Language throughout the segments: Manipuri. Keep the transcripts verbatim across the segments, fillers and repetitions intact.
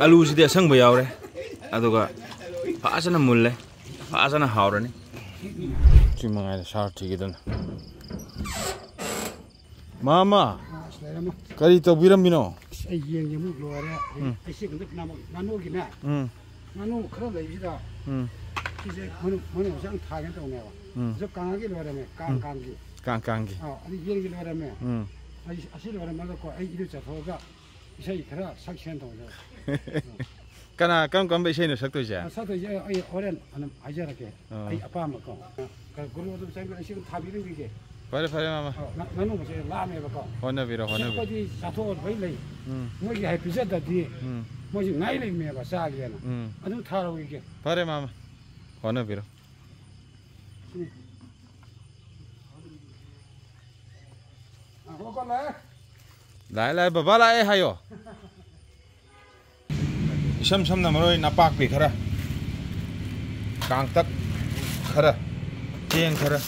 ꯑꯂꯨꯁꯤꯗꯤ ꯑꯁꯪꯕ ꯌꯥꯎꯔꯦ, ꯑꯗꯨꯒ ꯐꯖꯅ ꯃꯨꯜꯂꯦ, ꯐꯖꯅ ꯍꯥꯎꯔꯅꯤ꯫ ꯁꯤ ꯃꯉꯥꯏꯗ ꯁꯥꯔ ꯊꯤꯒꯗꯕꯅꯤ꯫ ꯃꯥꯃ, ꯑꯁ, ꯂꯩꯔꯝꯃꯣ꯫ ꯀꯔꯤ ꯇꯧꯕꯤꯔꯝꯃꯤꯅꯣ? ꯑꯁ, ꯑꯩ ꯌꯦꯟꯒꯤ ꯑꯃꯨꯛ ꯂꯣꯏꯔꯦ꯫ ꯑꯩ, ꯎꯝ꯫ ꯑꯩ ꯁꯤ ꯈꯛꯇ ꯐꯅꯌꯥꯝ ꯉꯥꯅꯨꯒꯤꯅꯦ꯫ ꯎꯝ꯫ ꯉꯥꯅꯨ ꯈꯔ ꯂꯩꯕꯁꯤꯗ ꯎꯝ꯫ ꯁꯤꯁꯦ ꯃꯅꯨꯡ, ꯃꯅꯨꯡꯁꯦ ꯌꯥꯝ ꯊꯥꯒꯦ ꯇꯧꯅꯦꯕ꯫ ꯎꯝ꯫ ꯑꯗꯣ ꯀꯥꯡꯉꯒꯤ ꯂꯣꯏꯔꯝꯃꯦ, ꯀꯥꯡ, ꯎꯝ꯫ ꯀꯥꯡꯒꯤ꯫ ꯀꯥꯡ, ꯀꯥꯡꯒꯤ꯫ ꯑꯥ, ꯑꯗꯨ ꯌꯦꯟꯒꯤ ꯂꯣꯏꯔꯝꯃꯦ꯫ ꯎꯝ꯫ ꯑꯩ ꯑꯁꯤ ꯂꯣꯏꯔꯝꯃꯒꯀꯣ, ꯑꯩ ꯏꯔꯨ ꯆꯠꯊꯣꯛꯑꯒ ꯏꯁꯩ ꯈꯔ ꯁꯛꯁꯦꯅ ꯇꯧꯕꯅꯦꯕ꯫ ꯀꯅꯥ, ꯀꯔꯝ ꯀꯔꯝꯕ ꯏꯁꯩꯅꯣ ꯁꯛꯇꯣꯏꯁꯦ? ꯑ, ꯁꯛꯇꯣꯏꯁꯦ ꯑꯩ ꯍꯣꯔꯦꯟ ꯑꯗꯨꯝ ꯍꯥꯏꯖꯔꯛꯀꯦ꯫ ꯑꯥ꯫ ꯑꯩ ꯑꯄꯥꯝꯕꯀꯣ꯫ ꯀ-, ꯒꯨꯔꯨ ꯑꯗꯨꯝ ꯆꯪꯕ ꯏꯁꯤꯡ ꯊꯥꯕꯤꯔꯝꯈꯤꯒꯦ꯫ ꯐꯔꯦ, ꯐꯔꯦ, ꯃꯥꯃ꯫ ꯑ, ꯉ-, ꯉꯥꯅꯨ ꯃꯆꯦ ꯂꯥꯝꯃꯦꯕꯀꯣ꯫ ꯍꯣꯠꯅꯕꯤꯔꯣ, ꯍꯧꯖꯤꯛ ꯍꯣꯠꯅꯕꯤꯔꯣ꯫ ꯑꯩꯈꯣꯏꯗꯤ ꯆꯥꯊꯣꯛꯑꯣꯏ ꯂꯩ꯫ ꯎꯝ꯫ ꯃꯣꯏꯒꯤ ꯍꯥꯏ ꯄꯤꯖꯗ꯭ꯔꯗꯤ ꯎꯝ꯫ ꯃꯣꯏꯁꯤ ꯉꯥꯏ ꯂꯩꯕꯅꯦꯕ ꯆꯥꯒꯦꯅ꯫ ꯎꯝ꯫ ꯑꯗꯨꯝ ꯊꯥꯔꯧꯈꯤꯒꯦ꯫ ꯐꯔꯦ, ꯃꯥꯃ꯫ ꯍꯣꯠꯅꯕꯤꯔꯣ꯫ ꯁꯤꯅꯤ꯫ ꯉꯥꯏꯈꯣꯀꯣ, ꯂꯥꯛꯑꯦ꯫ ꯂꯥꯛꯑꯦ, ꯂꯥꯛꯑꯦ, ꯕꯕꯥ ꯂꯥꯛꯑꯦ ꯍꯥꯏꯌꯣ꯫ ꯏꯁꯝ ꯁꯝꯅ ꯃꯔꯣꯏ ꯅꯄꯥꯛꯄꯤ ꯈꯔ, ꯀꯥꯡꯇꯛ ꯈꯔ, ꯆꯦꯡ ꯈꯔ,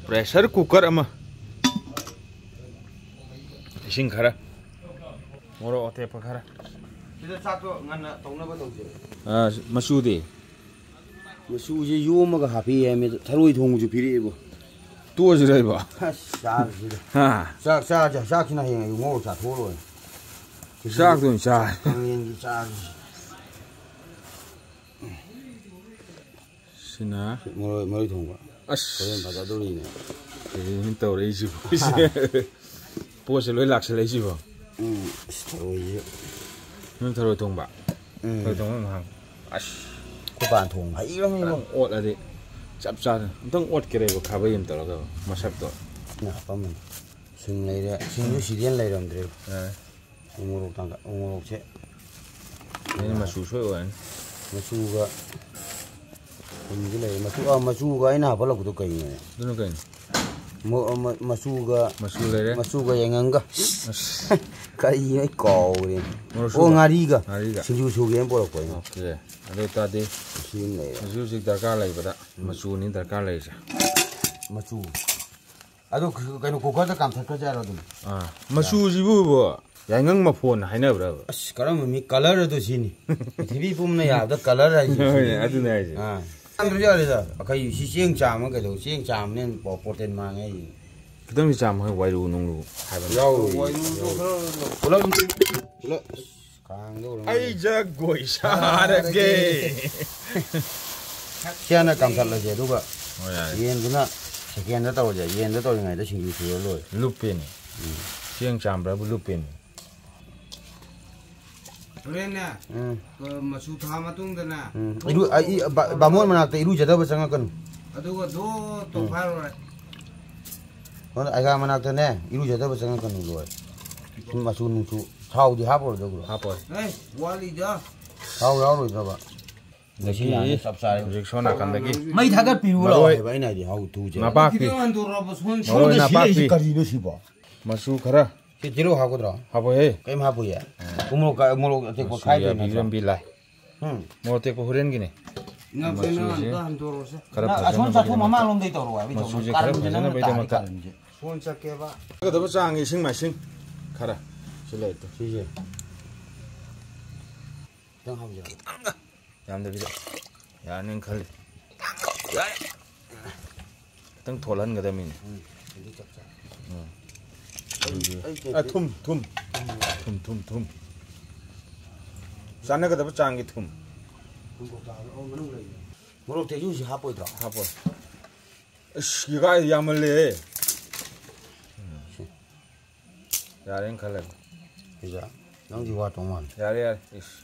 pressure cooker ꯑꯃ, ꯏꯁꯤꯡ ꯈꯔ, ꯃꯣꯔꯣꯛ ꯑꯇꯦꯛꯄ ꯈꯔ꯫ ꯁꯤꯗ ꯆꯥꯛꯇꯣ ꯉꯟꯅ ꯇꯧꯅꯕ ꯇꯧꯁꯦ꯫ ꯑ, ꯃꯆꯨꯗꯤ? ꯃꯆꯨꯁꯦ ꯌꯣꯝꯃꯒ ꯍꯥꯞꯄꯤ ꯍꯥꯏꯃꯤ, ꯊꯔꯣꯏ ꯊꯣꯡꯕꯁꯨ ꯄꯤꯔꯛꯑꯦꯕꯣ꯫ ꯇꯣꯛꯑꯁꯤꯔ ꯏꯕꯣ? ꯑꯁ, ꯆꯥꯔꯁꯤꯗ꯫ ꯍꯥ? ꯆꯥꯛ ꯆꯥꯔꯁꯦ, ꯆꯥꯛꯁꯤꯅ ꯍꯌꯦꯡ ꯑꯌꯨꯛ ꯉꯧꯔ ꯆꯥꯊꯣꯛꯑ ꯂꯣꯏꯔꯦ꯫ ꯆꯥꯛꯇꯣ ꯑꯣꯏꯅ ꯆꯥꯔꯦ꯫ ꯀꯥꯡꯂꯦꯟꯒꯤ ꯆꯥꯔꯁꯤ꯫ ꯁꯤꯅ ꯃꯔꯣꯏ, ꯃꯔꯣꯏ ꯊꯣꯡꯕ꯫ ꯑꯁ꯫ ꯍꯣꯔꯦꯟ ꯐꯖꯗꯣꯔꯤꯅꯦ꯫ ꯀꯩꯅꯣ ꯇꯧꯔꯛꯏꯁꯤꯕꯣ? ꯄꯣꯠꯁꯦ ꯂꯣꯏ ꯂꯥꯛꯁꯜꯂꯛꯏꯁꯤꯕꯣ? ꯎꯝ, ꯑꯁ, ꯊꯔꯣꯏꯁꯦ꯫ ꯅꯪ ꯊꯔꯣꯏ ꯊꯣꯡꯕ? ꯎꯝ꯫ ꯊꯔꯣꯏ ꯊꯣꯡꯕ ꯑꯗꯨꯝ ꯍꯥꯡ꯫ ꯑꯁ꯫ ꯑꯩꯈꯣꯏ ꯄꯥꯟ ꯊꯣꯡ ꯍꯩꯕꯅꯤꯕꯣ꯫ ꯈꯤꯇꯪ ꯑꯣꯠꯂꯗꯤ ꯆꯞ ꯆꯥꯅ꯫ ꯑꯝꯇꯪ ꯑꯣꯠꯀꯦꯔꯦꯕ, ꯈꯥꯕꯩ ꯑꯃ ꯇꯧꯔꯒ ꯃꯁꯛꯇꯣ꯫ ꯑꯩꯅ ꯍꯥꯞꯄꯝꯕꯅꯤ꯫ ꯁꯤꯡ ꯂꯩꯔꯦ꯫ ꯁꯤꯡꯁꯨ ꯎꯝ꯫ ꯁꯤꯗꯦꯟ ꯂꯩꯔꯝꯗ꯭ꯔꯦꯕ꯫ ꯑꯥ꯫ ꯎ ꯃꯣꯔꯣꯛ ꯇꯥꯡꯀꯛ-, ꯎ ꯃꯣꯔꯣꯛꯁꯦ꯫ ꯑꯩꯅ ꯃꯆꯨ ꯁꯣꯏ ꯑꯣꯏꯔꯅꯤ꯫ ꯃꯆꯨꯒ ꯊꯨꯝꯁꯨ ꯂꯩꯔꯦ꯫ ꯃꯆꯨ-, ꯑꯥ, ꯃꯆꯨꯒ ꯑꯩꯅ ꯍꯥꯞꯄꯠꯂꯛꯄꯗꯣ ꯀꯩꯅꯣ? ꯑꯗꯨꯅ ꯀꯩꯅꯣ? ꯃ-, ꯃ-, ꯃꯆꯨꯒ, ꯃꯆꯨ ꯂꯩꯔꯦ꯫ ꯃꯆꯨꯒ ꯌꯥꯏꯉꯪꯒ꯫ ꯑꯁ꯫ ꯀꯔꯤꯅꯣ ꯑꯩ ꯀꯥꯎꯒ꯭ꯔꯦ꯫ ꯃꯣꯔꯣꯛ ꯑꯣ, ꯑꯁꯨꯕ? ꯉꯥꯔꯤꯒ꯫ ꯉꯥꯔꯤꯒ꯫ ꯁꯤꯡꯖꯨ ꯁꯨꯒꯦꯅ ꯄꯣꯔꯛꯄ ꯑꯩꯅ꯫ ꯑꯣꯀꯦ꯫ ꯑꯗꯨ ꯑꯣꯏꯇꯥꯔꯗꯤ ꯁꯤ ꯑꯃ ꯂꯩꯔꯦ꯫ ꯍꯧꯖꯤꯛ ꯍꯧꯖꯤꯛ ꯗꯔꯀꯥꯔ ꯂꯩꯕꯗ ꯎꯝ꯫ ꯃꯆꯨꯅꯤ ꯗꯔꯀꯥꯔ ꯂꯩꯔꯤꯁꯦ꯫ ꯃꯆꯨ꯫ ꯑꯗꯨ ꯀꯩꯅꯣ, ꯀꯨꯀꯔꯗ ꯀꯥꯝꯊꯠꯈ꯭ꯔꯁꯦ ꯍꯥꯏꯔꯣ ꯑꯗꯨꯝ? ꯑꯥ, ꯃꯆꯨꯁꯤꯕꯨ ꯏꯕꯣ, ꯌꯥꯏꯉꯪ ꯃꯐꯣꯟ ꯍꯥꯏꯅꯕ꯭ꯔꯕ? ꯑꯁ, ꯀꯔꯝꯕ ꯃꯤ ꯀꯂꯔ ꯑꯗꯣ ꯁꯤꯅꯤ? ꯄ꯭ꯔꯤꯊꯤꯕꯤ ꯄꯨꯝꯅ ꯌꯥꯕꯗ ꯀꯂꯔ ꯍꯥꯏꯁꯦ ꯍꯣꯏꯅꯦ, ꯁꯤꯅꯤ꯫ ꯑꯗꯨꯅꯦ ꯍꯥꯏꯁꯦ꯫ ꯑꯥ꯫ ꯆꯥꯝꯗ꯭ꯔꯁꯨ ꯌꯥꯔꯦꯗ꯫ ꯑꯩꯈꯣꯏ ꯁꯤ ꯆꯦꯡ ꯆꯥꯝꯃ ꯀꯩꯗꯧ? ꯆꯦꯡ ꯆꯥꯝꯃꯅꯦ ꯄ꯭ꯔꯣ-, ꯄ꯭ꯔꯣꯇꯤꯟ ꯃꯥꯡꯉꯦ ꯍꯥꯏꯁꯦ꯫ ꯈꯤꯇꯪꯗꯤ ꯆꯥꯝꯃ ꯍꯣꯏ, ꯋꯥꯏꯔꯨ ꯅꯨꯡꯂꯨ ꯍꯥꯏꯕꯅꯤ꯫ ꯌꯥꯎꯔꯣꯏ꯫ ꯋꯥꯏꯔꯨꯗꯣ ꯈꯔ ꯄꯨꯂꯞ, ꯄꯨꯂꯞ꯫ ꯀꯥꯡꯗ ꯑꯣꯏꯔꯝꯒꯅꯤ꯫ ꯑꯩ ꯖꯒꯣꯏ ꯁꯥꯔꯒꯦ꯫ ꯁꯤ ꯍꯥꯟꯅ ꯀꯥꯝꯊꯠꯂꯁꯦ, ꯑꯗꯨꯒ ꯍꯣꯏ, ꯌꯥꯔꯦ꯫ ꯌꯦꯟꯗꯨꯅ ꯁꯦꯀꯦꯟꯗ ꯇꯧꯔꯁꯦ꯫ ꯌꯦꯟꯗ ꯇꯧꯔꯤꯉꯩꯗ ꯁꯤꯡꯖꯨ ꯁꯨꯔ ꯂꯣꯏꯔꯦ꯫ ꯂꯨꯞꯄꯦꯅꯦ꯫ ꯎꯝ꯫ ꯆꯦꯡ ꯆꯥꯝꯕ꯭ꯔꯕꯨ ꯂꯨꯞꯄꯦꯅꯦ꯫ ꯍꯣꯔꯦꯟꯅꯦ, ꯎꯝ꯫ ꯑ, ꯃꯆꯨ ꯊꯥ ꯃꯇꯨꯡꯗꯅꯦ꯫ ꯎꯝ꯫ ꯏꯔꯨ-, ꯑ, ꯏ-, ꯕꯥ-, ꯕꯥꯃꯣꯟ ꯃꯅꯥꯛꯇ ꯏꯔꯨꯖꯗꯕ ꯆꯪꯉꯛꯀꯅꯨ꯫ ꯑꯗꯨꯒ ꯗꯣ ꯎꯝ꯫ ꯇꯧꯈꯥꯏꯔꯣꯔꯦ꯫ ꯍꯣꯔꯦꯟ ꯑꯩꯒꯥ ꯃꯅꯥꯛꯇꯅꯦ, ꯏꯔꯨꯖꯗꯕ ꯆꯪꯉꯛꯀꯅꯨ ꯂꯣꯏꯔꯦ꯫ ꯁꯨꯝ ꯃꯆꯨ ꯅꯨꯡꯆꯨ꯫ ꯊꯥꯎꯗꯤ ꯍꯥꯞꯄꯔꯣꯏꯗꯕ꯭ꯔꯣ? ꯍꯥꯞꯄꯣꯏ꯫ ꯑꯦ, ꯋꯥꯠꯂꯤꯗ꯫ ꯊꯥꯎ ꯌꯥꯎꯔꯣꯏꯗ꯭ꯔꯕ? ꯉꯁꯤ ꯉꯁꯤ ꯌꯥꯅꯤ, ꯆꯞ ꯆꯥꯔꯦ꯫ ꯍꯧꯖꯤꯛ ꯁꯣꯝ ꯅꯥꯀꯟꯗꯒꯤ ꯃꯩ ꯊꯥꯒꯠꯄꯤꯔꯨ ꯃꯔꯣꯏ꯫ ꯂꯥꯎ ꯍꯥꯏꯕ ꯑꯩꯅ ꯍꯥꯏꯗꯤ ꯍꯥꯎ ꯊꯨꯖꯦ꯫ ꯅꯄꯥꯛꯄꯤ꯫ ꯈꯤꯇꯪ ꯍꯟꯗꯣꯔꯛꯑꯣꯕ, ꯁꯣꯝ ꯃꯔꯣꯏ ꯁꯤꯗ ꯁꯤ ꯂꯩꯔꯤꯁꯤ ꯅꯄꯥꯛꯄꯤ꯫ ꯀꯔꯤꯅꯣ ꯁꯤꯕꯣ? ꯃꯆꯨ ꯈꯔ꯫ ꯁꯤ ꯇꯤꯜꯍꯧ ꯍꯥꯞꯀꯗ꯭ꯔꯣ? ꯍꯥꯞꯄꯣꯏꯍꯦ꯫ ꯀꯩꯝ ꯍꯥꯞꯄꯣꯏꯌꯦ? ꯎꯝ꯫ ꯎꯃꯣꯔꯣꯛ ꯀ-, ꯃꯣꯔꯣꯛ ꯑꯇꯦꯛꯄ ꯃꯆꯨ ꯈꯥꯏꯗꯣꯏ ꯌꯥꯕꯤꯔꯝꯕꯤ ꯅꯠꯇ꯭ꯔꯣ? ꯂꯥꯏ꯫ ꯎꯝ꯫ ꯃꯣꯔꯣꯛ ꯑꯇꯦꯛꯄ ꯍꯣꯔꯦꯟꯒꯤꯅꯦ꯫ ꯅꯪ ꯀꯩꯅꯣ ꯃꯆꯨꯁꯦ ꯑꯝꯇ ꯍꯟꯗꯣꯔꯛꯑꯣꯁꯦ꯫ ꯈꯔ ꯅꯪ ꯑꯁꯣꯝ ꯐꯖꯅꯕꯒꯤꯗꯃꯛꯇ꯫ ꯆꯥꯊꯣꯛ ꯃꯃꯥꯡꯂꯣꯝꯗꯩ ꯇꯧꯔꯛꯑꯣ ꯍꯥꯏꯕ ꯃꯆꯨꯁꯦ ꯇꯧꯕꯅꯦ꯫ ꯈꯔ ꯀꯥꯔꯟꯁꯦ ꯅꯪꯅ ꯐꯖꯅꯕꯒꯤꯗꯃꯛꯇ꯫ ꯇꯥꯔꯤ ꯀꯥꯔꯟꯁꯦ꯫ ꯐꯣꯟ ꯆꯠꯀꯦꯕ꯫ ꯆꯠꯀꯗꯕ ꯆꯥꯡꯒꯤ ꯏꯁꯤꯡ ꯃꯥꯏꯁꯤꯡ ꯈꯔ ꯁꯤ ꯂꯩꯔꯦ꯫ ꯁꯤꯁꯦ꯫ ꯈꯤꯇꯪ ꯍꯥꯞꯄꯤꯔꯣ꯫ ꯌꯥꯝꯗꯕꯤꯗ꯫ ꯌꯥꯔꯅꯤꯅ ꯈꯜꯂꯤ꯫ ꯌꯥꯔꯦ꯫ ꯈꯤꯇꯪ ꯊꯣꯠꯍꯟꯒꯗꯕꯅꯤꯅꯦ꯫ ꯎꯝ, ꯑꯗꯨ ꯆꯞ ꯆꯥꯔꯦ꯫ ꯎꯝ꯫ ꯑꯩ, ꯑꯗꯨꯗꯤ ꯑꯩ ꯀꯩ ꯑ, ꯀꯩ ꯊꯨꯝ, ꯊꯨꯝ꯫ ꯊꯨꯝ, ꯊꯨꯝ, ꯊꯨꯝ꯫ ꯆꯥꯟꯅꯒꯗꯕ ꯆꯥꯡꯒꯤ ꯊꯨꯝ꯫ ꯊꯨꯝ ꯀꯧꯇꯥ ꯑꯃ, ꯑꯣ, ꯃꯅꯨꯡ ꯂꯩꯅꯦ꯫ ꯃꯣꯔꯣꯛ ꯇꯦꯛꯁꯨ ꯍꯧꯖꯤꯛ ꯍꯥꯞꯄꯣꯏꯗ꯭ꯔꯣ? ꯍꯥꯞꯄꯣꯏ꯫ ꯑꯁ, ꯌꯥꯝꯃꯜꯂꯦꯍꯦ꯫ ꯌꯥꯔꯦꯅ ꯈꯜꯂꯒꯦ꯫ ꯁꯤꯗ ꯅꯪꯗꯤ ꯋꯥꯠꯇꯧ ꯃꯥꯜꯂꯦ꯫ ꯌꯥꯔꯦ, ꯌꯥꯔꯦ꯫ ꯏꯁ,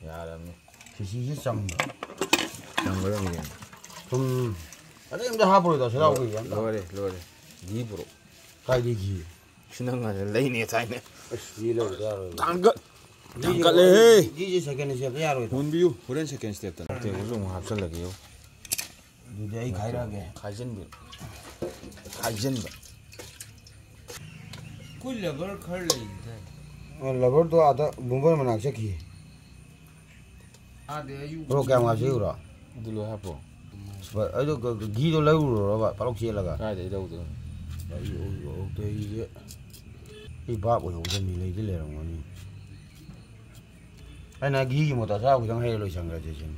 ꯌꯥꯔꯕꯅꯤ꯫ ꯈꯦꯆꯤꯁꯦ ꯆꯝꯕ꯫ ꯆꯝꯒꯗꯕꯅꯤ ꯀꯩꯅꯣ꯫ ꯊꯨꯝ ꯑꯇꯩ ꯑꯝꯇ ꯍꯥꯞꯄꯔꯣꯏꯗ, ꯁꯦꯔꯥꯎ ꯀꯩꯀꯩ ꯑꯝꯇ꯫ ꯂꯣꯏꯔꯦ, ꯂꯣꯏꯔꯦ꯫ ꯘꯤ ꯄꯨꯔꯛꯑꯣ꯫ ꯀꯥꯏꯗꯩ ꯘꯤ? ꯁꯤ ꯅꯪ ꯂꯩꯅꯦ ꯊꯥꯏꯅ꯫ ꯑꯁ, ꯘꯤ ꯂꯧꯗ ꯌꯥꯔꯣꯏꯕ꯫ ꯇꯥꯡꯒꯠ-, ꯘꯤꯁꯦ ꯇꯥꯡꯒꯠꯂꯦꯍꯦ꯫ ꯘꯤꯁꯦ second stepꯇ ꯌꯥꯔꯣꯏꯗ꯭ꯔꯣ? ꯍꯣꯟꯕꯤꯌꯨ, ꯍꯣꯔꯦꯟ second stepꯇ꯫ ꯑꯇꯦꯛꯄꯁꯨ ꯑꯃꯨꯛ ꯍꯥꯞꯆꯜꯂꯒꯦ, ꯌꯦꯡꯉꯣ꯫ ꯑꯗꯨꯗꯤ ꯑꯩ ꯈꯥꯏꯔꯛꯑꯒꯦ꯫ ꯈꯥꯏꯖꯤꯟꯕꯤꯔꯣ꯫ ꯈꯥꯏꯖꯤꯟꯕ꯫ ꯑꯩꯈꯣꯏ ꯂꯕꯔ ꯈꯔ ꯂꯩꯗꯥꯏ? ꯑ, ꯂꯕꯔꯗꯣ ꯑꯥꯗ ꯕꯨꯡꯕꯔ ꯃꯅꯥꯛ ꯆꯠꯈꯤ꯫ ꯑꯥꯗꯤ ꯑꯌꯨꯛ ꯕ꯭ꯔꯣ, ꯀꯌꯥꯝ ꯉꯥꯏꯁꯤꯜꯂꯨꯔꯣ? ꯑꯗꯨ ꯂꯣꯏ ꯍꯥꯞꯄꯣ꯫ ꯁꯨꯄꯔ-, ꯑꯩꯗꯣ ꯀ-, ꯀ-, ꯘꯤꯗꯣ ꯂꯩꯔꯨꯔꯣꯕ, ꯄꯥꯂꯣꯛ ꯆꯦꯜꯂꯒ꯫ ꯀꯥꯏꯗꯩ ꯂꯧꯗꯣꯏꯅꯣ? ꯑꯩ ꯑꯣꯛꯇꯣꯏꯁꯦ ꯑꯩ ꯚꯥꯞ ꯑꯣꯏꯍꯧꯗꯕꯅꯤ, ꯂꯩꯗꯤ ꯂꯩꯔꯝꯒꯅꯤ꯫ ꯑꯩꯅ ꯘꯤꯒꯤ ꯃꯣꯇꯣꯔ ꯊꯥꯎ ꯈꯤꯇꯪ ꯍꯩꯔ ꯂꯣꯏꯁꯟꯈ꯭ꯔꯁꯦ ꯁꯤꯅꯤ꯫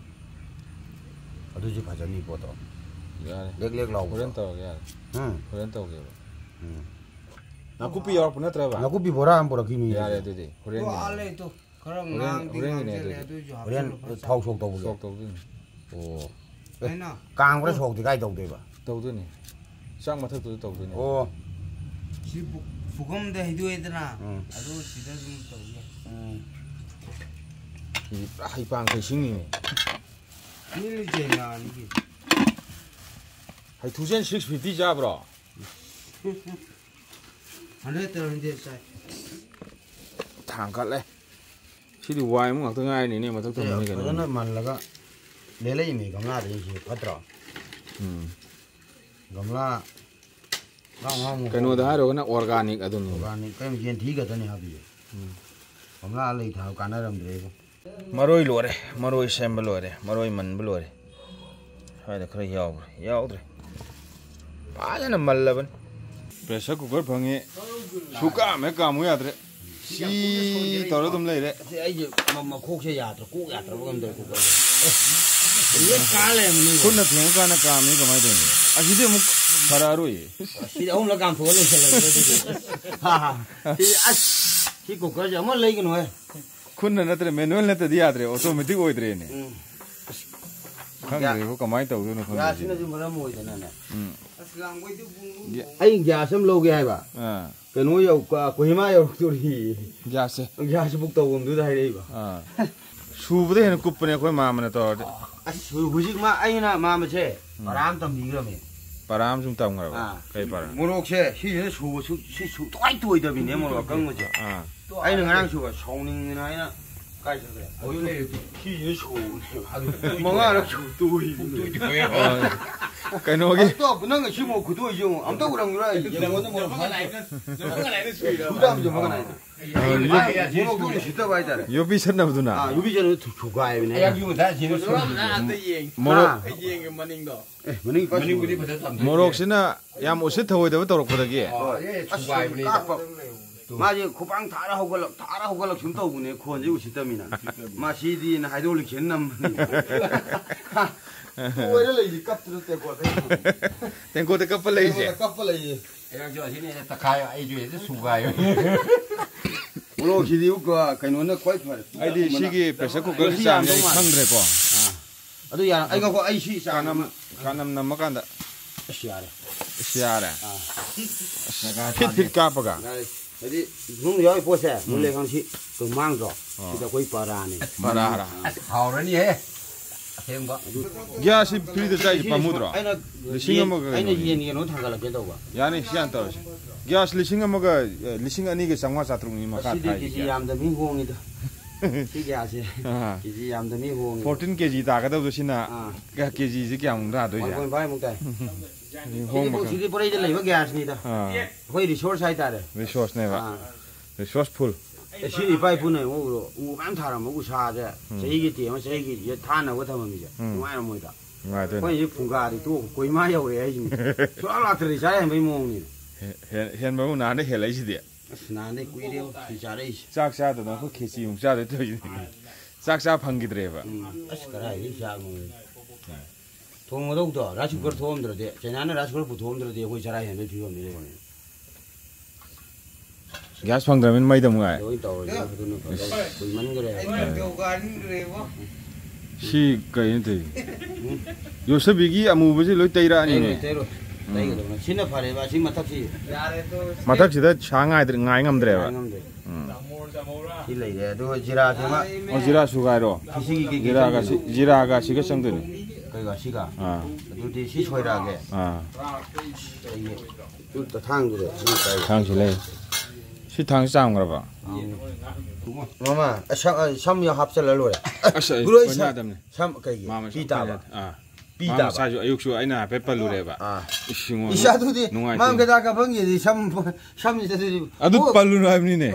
ꯑꯗꯨꯁꯨ ꯐꯖꯅꯤ ꯄꯣꯠꯇꯣ꯫ ꯌꯥꯔꯦ꯫ ꯂꯦꯛ ꯂꯦꯛ ꯂꯥꯎꯕꯗꯣ꯫ ꯍꯣꯔꯦꯟ ꯇꯧꯔꯒꯦ, ꯌꯥꯔꯦ꯫ ꯎꯝ꯫ ꯍꯣꯔꯦꯟ ꯇꯧꯒꯦꯕ꯫ ꯎꯝ꯫ ꯅꯥꯀꯨꯞꯄꯤ ꯌꯥꯎꯔꯛꯄ ꯅꯠꯇ꯭ꯔꯕ? ꯅꯥꯀꯨꯞꯄꯤ ꯕꯣꯔꯥ ꯑꯃ ꯄꯨꯔꯛꯈꯤꯕꯅꯤ ꯌꯥꯔꯦ ꯉꯁꯤ꯫ ꯑꯗꯨꯗꯤ ꯍꯣꯔꯦꯟꯒꯤ꯫ ꯇꯣꯛꯑ ꯂꯩ ꯇꯣ꯫ ꯈꯔ ꯍꯣꯔꯦꯟ, ꯉꯥꯡꯗꯤ ꯍꯣꯔꯦꯟꯒꯤꯅꯦ ꯉꯥꯡꯖꯜꯂꯦ, ꯑꯗꯨꯗꯤ꯫ ꯑꯗꯨꯏꯁꯨ ꯍꯣꯔꯦꯟ ꯍꯥꯞꯆꯜꯂꯨ ꯐꯖꯅ꯫ ꯊꯥꯎ ꯁꯣꯛ ꯇꯧꯕꯒꯤ꯫ ꯁꯣꯛ ꯇꯧꯗꯣꯏꯅꯤ꯫ ꯑꯣ꯫ ꯑꯦ, ꯑꯩꯅ ꯀꯥꯡꯕ꯭ꯔꯥ ꯁꯣꯛꯇꯤ ꯀꯥꯏ ꯇꯧꯗꯣꯏꯕ? ꯇꯧꯗꯣꯏꯅꯤ꯫ ꯆꯥꯛ ꯃꯊꯛꯇꯨꯗ ꯇꯧꯗꯣꯏꯅꯤ꯫ ꯑꯣ꯫ ꯁꯤ ꯄꯨ-, ꯄꯨꯈꯝꯗ ꯍꯩꯗꯣꯛꯑꯦꯗꯅ, ꯎꯝ꯫ ꯑꯗꯨ ꯁꯤꯗ ꯑꯗꯨꯝ ꯇꯧ ꯌꯥꯏ꯫ ꯎꯝ꯫ ꯁꯤꯗꯤ ꯄꯨꯔꯥ ꯍꯩꯄꯥꯡ ꯍꯩꯁꯤꯡꯉꯤꯅꯦ꯫ ꯃꯤ ꯂꯤꯖꯩ ꯉꯥꯅꯤꯒꯤ꯫ ꯍꯩꯊꯨꯖꯦꯟ six fifty ꯆꯥꯕ꯭ꯔꯣ? Hundred ꯇꯧꯔꯗꯤ ꯆꯥꯏ꯫ ꯊꯥꯡꯒꯠꯂꯦ꯫ ꯁꯤꯗꯤ ꯋꯥꯏ ꯑꯃ ꯉꯥꯛꯇ ꯉꯥꯏꯔꯅꯤꯅꯦ, ꯃꯊꯛ ꯊꯝꯕꯅꯤ ꯀꯩꯅꯣ꯫ ꯐꯖꯅ ꯃꯜꯂꯒ ꯂꯦꯜꯂꯛꯏꯅꯦ ꯒꯝꯂꯥꯗ, ꯑꯩꯁꯦ ꯐꯠꯇ꯭ꯔꯣ? ꯎꯝ꯫ ꯒꯝꯂꯥ ꯉꯥꯡ ꯉꯥꯡ ꯀꯩꯅꯣꯗ ꯍꯥꯏꯔꯨꯔꯒꯅ organic ꯑꯗꯨꯅꯤ꯫ Organic ꯀꯩꯅꯣ ꯌꯦꯟꯊꯤ ꯈꯛꯇꯅꯤ ꯍꯥꯞꯄꯤꯁꯦ꯫ ꯎꯝ꯫ ꯒꯝꯂꯥ ꯂꯩ ꯊꯥꯕ ꯀꯥꯟꯅꯔꯝꯗ꯭ꯔꯦꯕ꯫ ꯃꯔꯣꯏ ꯂꯣꯏꯔꯦ, ꯃꯔꯣꯏ ꯁꯦꯝꯕ ꯂꯣꯏꯔꯦ, ꯃꯔꯣꯏ ꯃꯟꯕ ꯂꯣꯏꯔꯦ꯫ ꯁ꯭ꯋꯥꯏꯗ ꯈꯔ ꯌꯥꯎꯕ꯭ꯔꯥ? ꯌꯥꯎꯗ꯭ꯔꯦ꯫ ꯐꯖꯅ ꯃꯜꯂꯕꯅꯤ꯫ Pressure cooker ꯐꯪꯉꯤ꯫ ꯁꯨ ꯀꯥꯝ ꯍꯦꯛ ꯀꯥꯝꯃꯨ ꯌꯥꯗ꯭ꯔꯦ꯫ ꯁꯤ ꯇꯧꯔ ꯑꯗꯨꯝ ꯂꯩꯔꯦ꯫ ꯑꯁꯤ ꯑꯩꯁꯦ ꯃ-, ꯃꯈꯣꯛꯁꯦ ꯌꯥꯗ꯭ꯔꯦ, ꯀꯣꯛ ꯌꯥꯗ꯭ꯔꯕ ꯀꯩꯅꯣꯝ ꯇꯧꯔꯦ cookerꯁꯦ꯫ ꯑꯦ, ꯂꯣꯏ ꯀꯥ ꯂꯩꯔꯝꯃꯅꯤ꯫ ꯈꯨꯠꯅ ꯊꯦꯡꯉꯀꯥꯟꯗ ꯀꯥꯝꯃꯤ ꯀꯃꯥꯏꯅ ꯇꯧꯅꯤ? ꯑꯁꯤꯗꯤ ꯑꯃꯨꯛ ꯐꯔꯛꯑꯔꯣꯏꯌꯦ꯫ ꯑꯁꯤꯗꯤ ꯑꯍꯨꯝꯂꯛ ꯀꯥꯝꯊꯣꯛꯑ ꯂꯣꯏꯁꯤꯜꯂꯒꯦ ꯑꯗꯨꯗꯤ꯫ ꯍꯥ, ꯍꯥ꯫ ꯁꯤ, ꯑꯁ, ꯁꯤ cookerꯁꯦ ꯑꯃ ꯂꯩꯒꯅꯨꯍꯦ꯫ ꯈꯨꯠꯅ ꯅꯠꯇ꯭ꯔꯦ, manual ꯅꯠꯇ꯭ꯔꯗꯤ ꯌꯥꯗ꯭ꯔꯦ, automatic ꯑꯣꯏꯗ꯭ꯔꯦꯅꯦ꯫ ꯎꯝ꯫ ꯈꯪꯗ꯭ꯔꯦꯕꯣ, ꯀꯃꯥꯏꯅ ꯇꯧꯗꯣꯏꯅꯣ ꯈꯪꯗꯦ ꯁꯤꯗꯤ꯫ ꯒ꯭ꯌꯥꯁꯁꯤꯅꯁꯨ ꯃꯔꯝ ꯑꯣꯏꯗꯅꯅꯦ꯫ ꯎꯝ꯫ ꯑꯁ, ꯂꯥꯡꯕꯩꯗꯨ ꯄꯨꯡ ꯒ꯭ꯌꯥ-, ꯑꯩ ꯒ꯭ꯌꯥꯁ ꯑꯃ ꯂꯧꯒꯦ ꯍꯥꯏꯕ꯫ ꯑꯥ꯫ ꯀꯩꯅꯣ ꯌꯧ-, ꯀ-, ꯀꯣꯍꯤꯃꯥ ꯌꯧꯔꯛꯇꯣꯔꯤ꯫ ꯒ꯭ꯌꯥꯁꯁꯦ꯫ ꯒ꯭ꯌꯥꯁ book ꯇꯧꯐꯝꯗꯨꯗ ꯍꯥꯏꯔꯛꯏꯕ꯫ ꯑꯥ꯫ ꯁꯨꯕꯗ ꯍꯦꯟꯅ ꯀꯨꯞꯄꯅꯦ ꯑꯩꯈꯣꯏ ꯃꯥꯝꯃꯅ ꯇꯧꯔꯗꯤ꯫ ꯑꯁ, ꯍꯧꯖꯤꯛ ꯃꯥ, ꯑꯩꯅ ꯃꯥꯝꯃꯁꯦ ꯎꯝ꯫ ꯄꯔꯥ ꯑꯃ ꯇꯝꯕꯤꯈ꯭ꯔꯕꯅꯦ꯫ ꯄꯔꯥ ꯑꯃ ꯁꯨꯝ ꯇꯝꯈ꯭ꯔꯕ? ꯑꯥ꯫ ꯀꯩ ꯄꯔꯥ? ꯃꯣꯔꯣꯛꯁꯦ ꯁꯤꯁꯤꯅ ꯁꯨꯕ ꯁꯨ-, ꯁꯤ ꯁꯨ-, ꯇꯣꯏ ꯇꯣꯏꯗꯕꯤꯅꯦ ꯃꯣꯔꯣꯛ ꯑꯀꯪꯕꯁꯦ꯫ ꯑꯥ꯫ ꯑꯩꯅ ꯉꯔꯥꯡ ꯁꯨꯕ ꯁꯥꯎꯅꯤꯡꯗꯅ ꯑꯩꯅ ꯀꯥꯏ ꯆꯠꯈ꯭ꯔꯦ? ꯑꯗꯨ ꯂꯩꯔꯦ꯫ ꯁꯤꯁꯤꯅ ꯁꯣꯛꯅꯦꯕ꯫ ꯃꯉꯥꯔꯛ ꯁꯨ ꯇꯣꯛꯏ꯫ ꯀꯩꯅꯣꯒꯤ ꯑꯇꯣꯞꯄ ꯅꯪ ꯁꯤ ꯃꯣꯔꯣꯛ ꯈꯨꯇꯣꯛꯏꯁꯦ ꯌꯦꯡꯉꯣ꯫ ꯑꯝꯇ ꯎꯔꯝꯈꯤꯔꯣꯏ ꯑꯩ꯫ ꯌꯦꯡꯉꯣꯅꯦ ꯃꯣꯔꯣꯛ ꯐꯥꯅ꯫ ꯁꯨꯗꯥꯝꯁꯦ ꯃꯈꯜ ꯍꯥꯏꯅ꯫ ꯃꯣꯔꯣꯛꯇꯣ ꯎꯁꯤꯠꯇꯕ ꯍꯥꯏꯇꯥꯔꯦ꯫ ꯌꯣꯄꯤ ꯁꯠꯅꯕꯗꯨꯅ꯫ ꯑꯥ, ꯌꯣꯄꯤ ꯁꯠꯅꯕꯗꯨ ꯊꯨꯒꯥꯏꯕꯅꯦ꯫ ꯑꯌꯥꯛꯄꯤ ꯃꯊꯥ ꯁꯤꯅ ꯁꯣꯛꯅꯦ꯫ ꯃꯣꯔꯣꯛ꯫ ꯑꯝꯇ ꯌꯦꯡꯒꯦ ꯃꯅꯤꯡꯗꯣ꯫ ꯑꯦ, ꯃꯅꯤꯡ ꯄꯥꯏ ꯃꯅꯤꯡꯕꯨꯗꯤ ꯁꯣꯛꯅꯦ꯫ ꯐꯖꯅ ꯊꯝꯗꯦ꯫ ꯃꯣꯔꯣꯛꯁꯤꯅ ꯌꯥꯝ ꯎꯁꯤꯠ ꯊꯑꯣꯏꯗꯕ ꯇꯧꯔꯛꯄꯗꯒꯤ꯫ ꯑꯣ, ꯑꯦ, ꯑꯁ, ꯁꯨꯒꯥꯏꯕꯅꯦ꯫ ꯀꯥꯞꯄ꯫ ꯃꯥꯁꯦ ꯈꯨꯄꯥꯡ ꯊꯥꯔ ꯍꯧꯒꯠꯂꯛ, ꯊꯥꯔ ꯍꯧꯒꯠꯂꯛ ꯁꯨꯝ ꯇꯧꯕꯅꯦ, ꯈꯣꯟꯁꯦ ꯎꯁꯤꯠꯇꯕꯅꯤꯅ꯫ ꯃꯁꯤꯗꯤꯅ ꯍꯥꯏꯗ꯭ꯔꯣꯂꯤꯛ ꯁꯦꯟ ꯅꯝꯕꯅꯤ꯫ ꯑꯣꯏꯔ ꯂꯩꯔꯤ, ꯀꯞꯇꯅ ꯇꯦꯡꯀꯣꯠꯇ꯫ ꯇꯦꯡꯀꯣꯠꯇ ꯀꯞꯄ ꯂꯩꯁꯦ꯫ ꯇꯦꯡꯀꯣꯠꯇ ꯀꯞꯄ ꯂꯩꯌꯦ꯫ ꯑꯩꯔꯛꯁꯨ ꯑꯁꯤꯅ ꯍꯦꯟꯅ ꯇꯛꯈꯥꯏ, ꯑꯩꯁꯨ ꯍꯦꯟꯅ ꯁꯨꯒꯥꯏ꯫ ꯃꯣꯔꯣꯛꯁꯤꯗꯤ ꯀꯩꯅꯣꯅ ꯈ꯭ꯋꯥꯏ ꯐꯔꯦ꯫ ꯑꯩꯗꯤ ꯁꯤꯒꯤ pressure cooker ꯒꯤ ꯆꯥꯡꯁꯦ ꯑꯩ ꯈꯪꯗ꯭ꯔꯦꯀꯣ꯫ ꯑꯥ꯫ ꯑꯗꯨ ꯌꯥꯔ-, ꯑꯩ ꯉꯥꯏꯈꯣ, ꯑꯩ ꯁꯤ ꯆꯥꯡ ꯀꯥꯅꯝ-, ꯑꯃ ꯀꯥꯅꯝ ꯅꯝꯃꯀꯥꯟꯗ꯫ ꯑꯁ, ꯌꯥꯔꯦ꯫ ꯑꯁ, ꯌꯥꯔꯦ꯫ ꯑꯥ꯫ ꯑꯁ, ꯐꯤꯠ ꯐꯤꯠ ꯀꯥꯞꯄꯒ꯫ ꯌꯥꯔꯦ꯫ ꯍꯥꯏꯗꯤ ꯃꯅꯨꯡꯗ ꯌꯥꯎꯔꯤ ꯄꯣꯠꯁꯦ ꯃꯨꯜꯂꯦ ꯈꯪꯁꯤ ꯑꯗꯨꯝ ꯃꯥꯡꯗ꯭ꯔꯣ? ꯑꯥ꯫ ꯁꯤꯗ ꯑꯩꯈꯣꯏ ꯄꯔꯥꯅꯦ꯫ ꯄꯔꯥꯔꯥ? ꯑꯁ, ꯍꯥꯎꯔꯅꯤꯍꯦ꯫ ꯑꯁꯦꯡꯕ꯫ Gas ꯁꯤ free ꯗ ꯆꯥꯏꯁꯦ ꯄꯥꯝꯃꯨꯗ꯭ꯔꯣ? ꯑꯩꯅ ꯂꯤꯁꯤꯡ ꯌꯦꯟ, ꯑꯃꯒ ꯑꯩꯅ ꯀꯩꯅꯣꯅꯤ꯫ ꯌꯦꯟ ꯀꯩꯅꯣ ꯊꯥꯡꯒꯠꯂꯛꯀꯦ ꯇꯧꯕ꯫ ꯌꯥꯅꯤ, ꯁꯤ ꯍꯥꯟꯅ ꯇꯧꯔꯁꯤ꯫ Gas ꯂꯤꯁꯤꯡ ꯑꯃꯒ, ꯑꯦ, ꯂꯤꯁꯤꯡ ꯑꯅꯤꯒ ꯆꯥꯝꯃꯉꯥ ꯆꯥꯇ꯭ꯔꯨꯛꯅꯤ ꯃꯈꯥ ꯁꯤꯗꯤ ꯊꯥꯏꯁꯦ ꯀꯦ ꯖꯤ gas꯫ ꯌꯥꯝꯗ ꯃꯤ ꯍꯣꯡꯉꯤꯗ꯫ ꯑꯥ꯫ ꯀꯦ ꯖꯤ ꯌꯥꯝꯗ ꯃꯤ ꯍꯣꯡꯉꯤ꯫ Fourteen ꯀꯦ ꯖꯤ ꯇꯥꯒꯗꯕꯗꯣ ꯁꯤꯅ ꯑꯥ꯫ ꯀꯦ-, ꯀꯦ ꯖꯤ ꯁꯤ ꯀꯌꯥꯃꯨꯛ ꯇꯥꯗꯣꯏꯁꯦ? One point five ꯃꯨꯛ ꯇꯥꯏ꯫ ꯁꯤꯗꯤ ꯍꯣꯡꯕ ꯁꯤꯗꯤ ꯈꯔ-, ꯄꯨꯔꯩꯗ ꯂꯩꯕ gas ꯅꯤꯗ꯫ ꯑꯥ꯫ ꯑꯩꯈꯣꯏ resource ꯍꯥꯏꯇꯥꯔꯦ꯫ Resource ꯅꯦꯕ꯫ ꯑꯥ꯫ Resourceful꯫ ꯑꯦ, ꯁꯤ ꯏꯄꯥ ꯏꯄꯨꯅ ꯌꯦꯡꯉꯣ, ꯎꯔꯣ, ꯎ ꯃꯌꯥꯝ ꯊꯥꯔꯝꯕ ꯎꯁꯥꯁꯦ ꯎꯝ꯫ ꯆꯍꯤꯒꯤ ꯇꯦꯝꯃ ꯆꯍꯤꯒꯤ ꯊꯥꯅꯕ ꯊꯝꯃꯝꯃꯤꯁꯦ ꯎꯝ꯫ ꯅꯨꯡꯉꯥꯏꯔꯝꯃꯣꯏꯗ꯫ ꯅꯨꯡꯉꯥꯏꯗꯣꯏꯅꯦ꯫ ꯑꯩꯈꯣꯏꯅ ꯍꯧꯖꯤꯛ ꯐꯨꯡꯒꯥꯗꯤ ꯇꯣꯛ ꯀꯣꯏꯃꯥ ꯌꯧꯔꯛꯑꯦ ꯍꯥꯏꯁꯤꯅꯤ꯫ ꯁꯨꯡꯂꯥꯛ ꯂꯥꯛꯇ꯭ꯔꯗꯤ ꯆꯥ ꯍꯦꯟꯕꯩ ꯃꯑꯣꯡꯅꯤꯅꯦ꯫ ꯍꯦ-, ꯍꯦ-, ꯍꯦꯟꯕꯕꯨ ꯅꯍꯥꯟꯗꯩ ꯍꯦꯜꯂꯛꯏꯁꯤꯗꯤ꯫ ꯑꯁ, ꯅꯍꯥꯟꯗꯩ ꯀꯨꯏꯔꯦꯕ ꯁꯤ ꯆꯥꯔꯛꯏꯁꯦ꯫ ꯆꯥꯛ ꯆꯥꯗꯅ ꯑꯩꯈꯣꯏ ꯈꯦꯆꯤ ꯑꯃꯨꯛ ꯆꯥꯗꯣꯏ ꯇꯧꯔꯤꯁꯤꯅꯤ꯫ ꯆꯥꯛ ꯆꯥ ꯐꯪꯈꯤꯗ꯭ꯔꯦꯕ꯫ ꯎꯝ꯫ ꯑꯁ, ꯀꯗꯥꯏꯗꯒꯤ ꯆꯥꯛꯅꯣ꯫ ꯊꯣꯡꯒꯗꯧꯗꯣ, rice cooker ꯊꯣꯛꯑꯝꯗ꯭ꯔꯗꯤ, ꯆꯩꯅꯥꯅ rice cooker ꯄꯨꯊꯣꯛꯑꯝꯗ꯭ꯔꯗꯤ ꯑꯩꯈꯣꯏ ꯆꯔꯥ ꯍꯦꯟꯕꯩ ꯐꯤꯕꯝꯅꯤ ꯂꯩꯔꯝꯃꯤꯅꯦ꯫ Gas ꯐꯪꯗ꯭ꯔꯕꯅꯤꯅ ꯃꯩꯗ ꯑꯃꯨꯛ ꯉꯥꯏ꯫ ꯂꯣꯏ ꯇꯧꯔꯦ, ꯑꯗꯨꯅ ꯐꯖꯅ ꯀꯨꯏꯃꯟꯈ꯭ꯔꯦ꯫ ꯁꯤ ꯀꯩꯅꯣ ꯇꯧꯔꯤꯁꯦ? ꯎꯝ? ꯌꯣꯠꯁꯕꯤꯒꯤ ꯑꯃꯨꯕꯁꯤ ꯂꯣꯏ ꯇꯩꯔꯛꯑꯅꯤꯅꯦ꯫ ꯇꯩꯔꯣꯏ, ꯇꯩꯔꯣꯏ꯫ ꯎꯝ꯫ ꯇꯩꯒꯗꯕꯅꯤ꯫ ꯁꯤꯅ ꯐꯔꯦꯕ, ꯑꯁꯤ ꯃꯊꯛꯁꯤ꯫ ꯃꯊꯛꯁꯤꯗ ꯁꯥ ꯉꯥꯏꯗ꯭ꯔꯦ, ꯉꯥꯏ ꯉꯝꯗ꯭ꯔꯦꯕ꯫ ꯉꯥꯏ ꯉꯝꯗ꯭ꯔꯦ꯫ ꯎꯝ꯫ ꯁꯤ ꯂꯩꯔꯦ, ꯑꯗꯨꯒ ꯖꯤꯔꯥꯁꯤꯃ꯫ ꯑꯣ, ꯖꯤꯔꯥ ꯁꯨꯒꯥꯏꯔꯣ? ꯁꯤꯒꯤ ꯀꯩ ꯀꯩ ꯖꯤꯔꯥꯒ ꯆꯪꯗꯣꯏꯅꯣ? ꯁꯤ-, ꯖꯤꯔꯥꯒ ꯁꯤꯒ ꯆꯪꯗꯣꯏꯅꯤ꯫ ꯀꯩꯒ ꯁꯤꯒ? ꯑꯥ꯫ ꯑꯗꯨꯗꯤ ꯁꯤ ꯁꯣꯏꯔꯛꯑꯒꯦ꯫ ꯑꯥ꯫ ꯑꯩꯒꯤ ꯇꯨ ꯊꯥꯡꯗꯨꯗ ꯁꯤ ꯀꯥꯏ-, ꯊꯥꯡꯁꯨ ꯂꯩ꯫ ꯁꯤ ꯊꯥꯡꯁꯤ ꯆꯥꯝꯈ꯭ꯔꯕ? ꯑꯥ꯫ ꯃꯃꯥ, ꯑ, ꯁꯝ, ꯑ, ꯁꯝ ꯌꯥ ꯍꯥꯞꯆꯜꯂ ꯂꯣꯏꯔꯦ꯫ ꯑꯁ, ꯑꯩ ꯒꯨꯔꯨ, ꯑꯩ ꯄꯟ ꯁꯝ, ꯌꯥꯗꯕꯅꯦ꯫ ꯁꯝ ꯀꯩꯒꯤ? ꯃꯥ ꯃꯁꯥ ꯄꯤ ꯄꯟ ꯇꯥꯕ? ꯌꯥꯗꯦ꯫ ꯑꯥ꯫ ꯄꯤ ꯃꯥ ꯇꯥꯕ? ꯃꯁꯥꯁꯨ ꯑꯌꯨꯛꯁꯨ ꯑꯩꯅ ꯍꯥꯏꯐꯦꯠ ꯄꯜꯂꯨꯔꯦꯕ꯫ ꯑꯥ꯫ ꯏꯁ, ꯌꯦꯡꯉꯣ꯫ ꯏꯁꯥꯗꯨꯗꯤ ꯅꯨꯡꯉꯥꯏꯇꯦ꯫ ꯃꯥ ꯀꯩꯗꯥ ꯀꯥꯐꯝꯒꯤꯗꯤ ꯁꯝ, ꯁꯝꯁꯤꯗꯗꯤ ꯑꯗꯨ ꯑꯣ꯫ ꯄꯜꯂꯨꯅꯨ ꯍꯥꯏꯕꯅꯤꯅꯦ꯫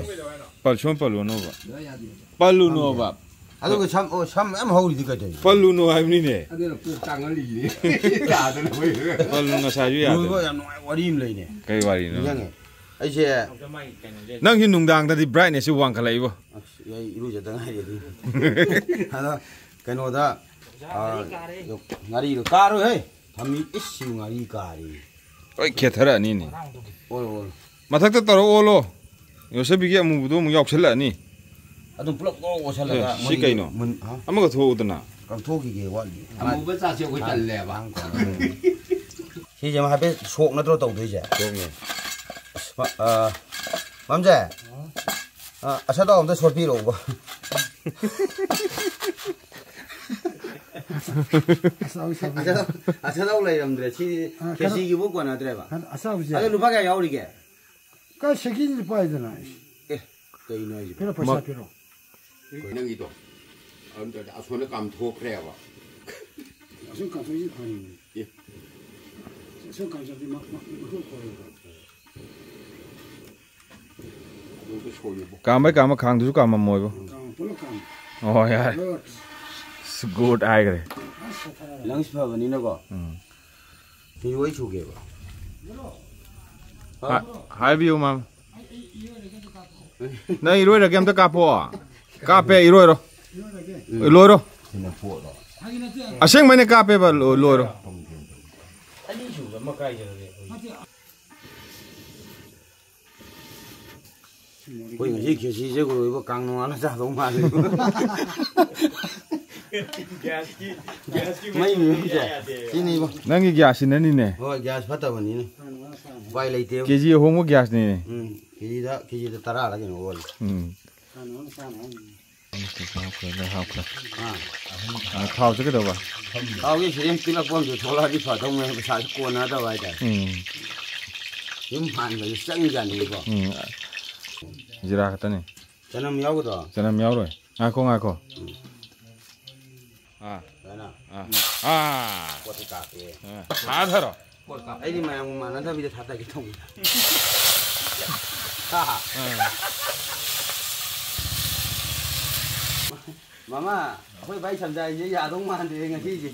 ꯄꯜ-, ꯁꯨꯝ ꯄꯜꯂꯨꯅꯣꯕ꯫ ꯄꯜꯂꯨꯅꯣꯕ꯫ ꯑꯗꯨꯒ ꯁꯝ, ꯑꯣ, ꯁꯝ ꯃꯌꯥꯝ ꯍꯧꯔꯤꯗꯤ ꯀꯩꯗꯧꯔꯤ? ꯄꯜꯂꯨꯅꯨ ꯍꯥꯏꯕꯅꯤꯅꯦ꯫ ꯑꯗꯨꯅ ꯀꯣꯛ ꯇꯥꯡꯍꯜꯂꯤꯁꯤꯅꯦ꯫ ꯌꯥꯗꯅ ꯍꯣꯏ꯫ ꯄꯜꯂꯨ ꯉꯁꯥꯏꯁꯨ ꯌꯥꯗꯦ꯫ ꯂꯣꯏꯕ ꯌꯥꯝ ꯅꯨꯡꯉꯥꯏ ꯋꯥꯔꯤ ꯑꯃ ꯂꯩꯅꯦ꯫ ꯀꯩ ꯋꯥꯔꯤꯅꯣ? ꯅꯤꯡꯁꯤꯡꯉꯦ꯫ ꯑꯩꯁꯦ ꯅꯪꯁꯤ ꯅꯨꯡꯗꯥꯡꯗꯗꯤ brightness ꯁꯤ ꯋꯥꯡꯈꯠꯂꯛꯏꯕꯣ꯫ ꯑꯁ, ꯑꯩ ꯏꯔꯨꯖꯗ ꯉꯥꯏꯔꯤ ꯑꯗꯨꯏꯅꯦ꯫ ꯑꯗꯣ ꯀꯩꯅꯣꯗ, ꯑꯥ, ꯉꯥꯔꯤꯗꯣ ꯀꯥꯔꯣꯏ ꯍꯦ꯫ ꯊꯝꯃꯤ, ꯏꯁ, ꯁꯤ ꯉꯥꯔꯤ ꯀꯥꯔꯤ꯫ ꯂꯣꯏ ꯈꯦꯠꯊꯔꯛꯑꯅꯤꯅꯦ꯫ ꯑꯣꯜꯂꯣ, ꯑꯣꯜꯂꯣ꯫ ꯃꯊꯛꯇ ꯇꯧꯔ ꯑꯣꯜꯂꯣ꯫ ꯌꯣꯁꯦꯐꯕꯤꯒꯤ ꯑꯃꯨꯕꯗꯣ ꯑꯃꯨꯛ ꯌꯥꯎꯁꯜꯂꯛꯑꯅꯤ꯫ ꯑꯗꯨꯝ ꯄꯨꯂꯞ ꯂꯧꯔ ꯑꯣꯠꯁꯜꯂꯒ ꯑꯦ, ꯁꯤ ꯃꯣꯏꯒꯤ ꯀꯩꯅꯣ? ꯃꯨꯟ-, ꯍꯥ? ꯑꯃꯒ ꯊꯣꯛꯎꯗꯅ꯫ ꯂꯧꯊꯣꯛꯈꯤꯒꯦ, ꯋꯥꯠꯂꯤ꯫ ꯑꯃꯨꯕ ꯆꯥꯁꯦ ꯑꯩꯈꯣꯏ ꯇꯜꯂꯦꯕ꯫ ꯁꯤꯁꯦ ꯑꯃ ꯍꯥꯏꯐꯦꯠ ꯁꯣꯛ ꯅꯠꯇ꯭ꯔꯣ ꯇꯧꯗꯣꯏꯁꯦ? ꯁꯣꯛꯅꯦ꯫ ꯑꯁ, ꯃ-, ꯑ, ꯃꯝꯖꯦ? ꯑ, ꯑꯁꯥꯗꯥꯎ ꯑꯝꯇ ꯁꯣꯠꯄꯤꯔꯛꯎꯕ꯫ ꯑꯁꯥꯗꯥꯎ ꯁꯣꯠꯄꯤꯔꯛꯎ꯫ ꯑꯁꯥꯗꯥꯎ, ꯑꯁꯥꯗꯥꯎ ꯂꯩꯔꯝꯗ꯭ꯔꯦ꯫ ꯁꯤ ꯑ, ꯀꯩꯅꯣ, ꯈꯦꯆꯤꯒꯤꯕꯨ ꯀꯣꯟꯅꯗ꯭ꯔꯦꯕ꯫ ꯀꯩꯅꯣ, ꯑꯁꯥꯕꯁꯦ꯫ ꯑꯗꯣ ꯂꯨꯄꯥ ꯀꯌꯥ ꯌꯥꯎꯔꯤꯒꯦ? ꯀꯥꯏ ꯁꯦꯀꯦꯟꯁꯤꯗ ꯄꯥꯏꯗꯅ? ꯑꯦ, ꯀꯩꯅꯣ ꯍꯥꯏꯁꯤꯕꯣ? ꯄꯤꯔꯣ, ꯄꯩꯁꯥ ꯃꯛ- ꯄꯤꯔꯣ꯫ ꯅꯪꯒꯤꯗꯣ ꯑꯝꯇ ꯑꯁꯣꯝꯗ ꯀꯥꯝꯊꯣꯛꯈ꯭ꯔꯦꯕ꯫ ꯑꯁꯣꯝ ꯀꯥꯝꯊꯣꯛꯏꯁꯤ ꯐꯔꯤꯅꯦ꯫ ꯑꯦ꯫ ꯑꯁꯣꯝ ꯀꯥꯝꯊꯣꯛꯑꯗꯤ ꯃ-, ꯃ-, ꯃꯀꯨ ꯈꯣꯏꯔꯣꯏꯕ꯫ ꯑꯗꯨ ꯑꯝꯇ ꯁꯣꯏꯌꯨꯕ꯫ ꯀꯥꯝꯕꯩ ꯀꯥꯝꯕ ꯈꯥꯡꯗꯨꯁꯨ ꯀꯥꯝꯃꯝꯃꯣꯏꯕ꯫ ꯀꯥꯝ, ꯄꯨꯂꯞ ꯀꯥꯝ꯫ ꯑꯣ, ꯌꯥꯔꯦ꯫ ꯂꯣꯏꯔꯦ꯫ ꯑꯁ, good ꯍꯥꯏꯈ꯭ꯔꯦ꯫ ꯑꯁ, ꯁꯥꯊꯔꯦ꯫ Lungs ꯐꯕꯅꯤꯅꯀꯣ꯫ ꯎꯝ꯫ ꯀꯦꯖꯤ ꯋꯥꯏ ꯁꯨꯒꯦꯕ꯫ ꯍꯥ-, ꯍꯥꯏꯕꯤꯌꯨ, ꯃꯥꯝ꯫ ꯅꯪ ꯏꯔꯣꯏꯔꯒꯦ ꯑꯝꯇ ꯀꯥꯞꯄꯣ꯫ ꯀꯥꯞꯄꯦ, ꯏꯔꯣꯏꯔꯣ꯫ ꯂꯣꯏꯔꯣ꯫ ꯑꯁꯦꯡꯕꯩꯅꯦ, ꯀꯥꯞꯄꯦꯕ, ꯂꯣ-, ꯂꯣꯏꯔꯣ꯫ ꯑꯩꯈꯣꯏ ꯉꯁꯤ ꯈꯦꯆꯤꯁꯦ ꯂꯣꯏꯕ ꯀꯥꯡ ꯅꯣꯡꯉꯥꯜꯂ ꯆꯥꯗꯧ ꯃꯥꯜꯂꯦ꯫ ꯃꯩ ꯃꯌꯨꯝꯁꯦ ꯁꯤꯅꯤꯕꯣ꯫ ꯅꯪꯒꯤ ꯒ꯭ꯌꯥꯁꯁꯤꯅꯅꯤꯅꯦ꯫ ꯍꯣꯏ, ꯒ꯭ꯌꯥꯁ ꯐꯠꯇꯕꯅꯤꯅ꯫ ꯎꯄꯥꯏ ꯂꯩꯇꯦꯕ꯫ ꯀꯦꯖꯤ ꯑꯍꯣꯡꯕ ꯒ꯭ꯌꯥꯁꯅꯤꯅꯦ꯫ ꯎꯝ, ꯀꯦꯖꯤꯗ, ꯀꯦꯖꯤꯗ ꯇꯔꯥꯔ ꯀꯩꯅꯣ ꯑꯣꯜꯂꯦ꯫ ꯎꯝ꯫ ꯍꯥꯞꯈ꯭ꯔꯦ, ꯂꯣꯏ ꯍꯥꯞꯈ꯭ꯔꯦ꯫ ꯑꯥ꯫ ꯑꯥ, ꯊꯥꯎꯁꯦ ꯀꯩꯗꯧꯕ? ꯊꯥꯎꯒꯤ ꯁꯤꯗꯩ ꯄꯤꯛꯂꯛꯄ ꯑꯃꯁꯨ ꯊꯣꯛꯂꯛꯑꯗꯤ ꯐꯗꯧꯅꯦ, ꯄꯩꯁꯥꯁꯨ ꯀꯣꯟꯅꯗꯕ ꯍꯥꯏꯇꯥꯔꯦ꯫ ꯎꯝ꯫ ꯌꯨꯝ ꯍꯥꯟꯕꯁꯨ ꯆꯪꯉꯤꯖꯥꯠꯅꯤꯀꯣ꯫ ꯎꯝ꯫ ꯖꯤꯔꯥ ꯈꯛꯇꯅꯤ꯫ ꯆꯅꯝ ꯌꯥꯎꯒꯗ꯭ꯔꯣ? ꯆꯅꯝ ꯌꯥꯎꯔꯣꯏ꯫ ꯉꯥꯏꯈꯣ, ꯉꯥꯏꯈꯣ꯫ ꯎꯝ꯫ ꯑꯥ꯫ ꯁꯨꯃꯥꯏꯅ꯫ ꯑꯥ꯫ ꯑꯥ꯫ ꯄꯣꯠꯇꯤ ꯀꯥꯞꯄꯦ꯫ ꯑꯥ꯫ ꯊꯥꯊꯔꯣ꯫ ꯄꯣꯠ ꯀꯥꯞꯄꯦ꯫ ꯑꯩꯗꯤ ꯃꯌꯥꯝꯒ ꯃꯥꯟꯅꯗꯕꯤꯗ ꯊꯥꯗꯒꯦ ꯇꯧꯕꯅꯤꯗ꯫ ꯍꯥ? ꯑꯥ꯫ ꯃꯃꯥ, ꯑꯩꯈꯣꯏ ꯚꯥꯏ ꯁꯝꯖꯥꯏꯁꯦ ꯌꯥꯗꯧ ꯃꯥꯟꯗꯦ ꯉꯁꯤꯁꯦ꯫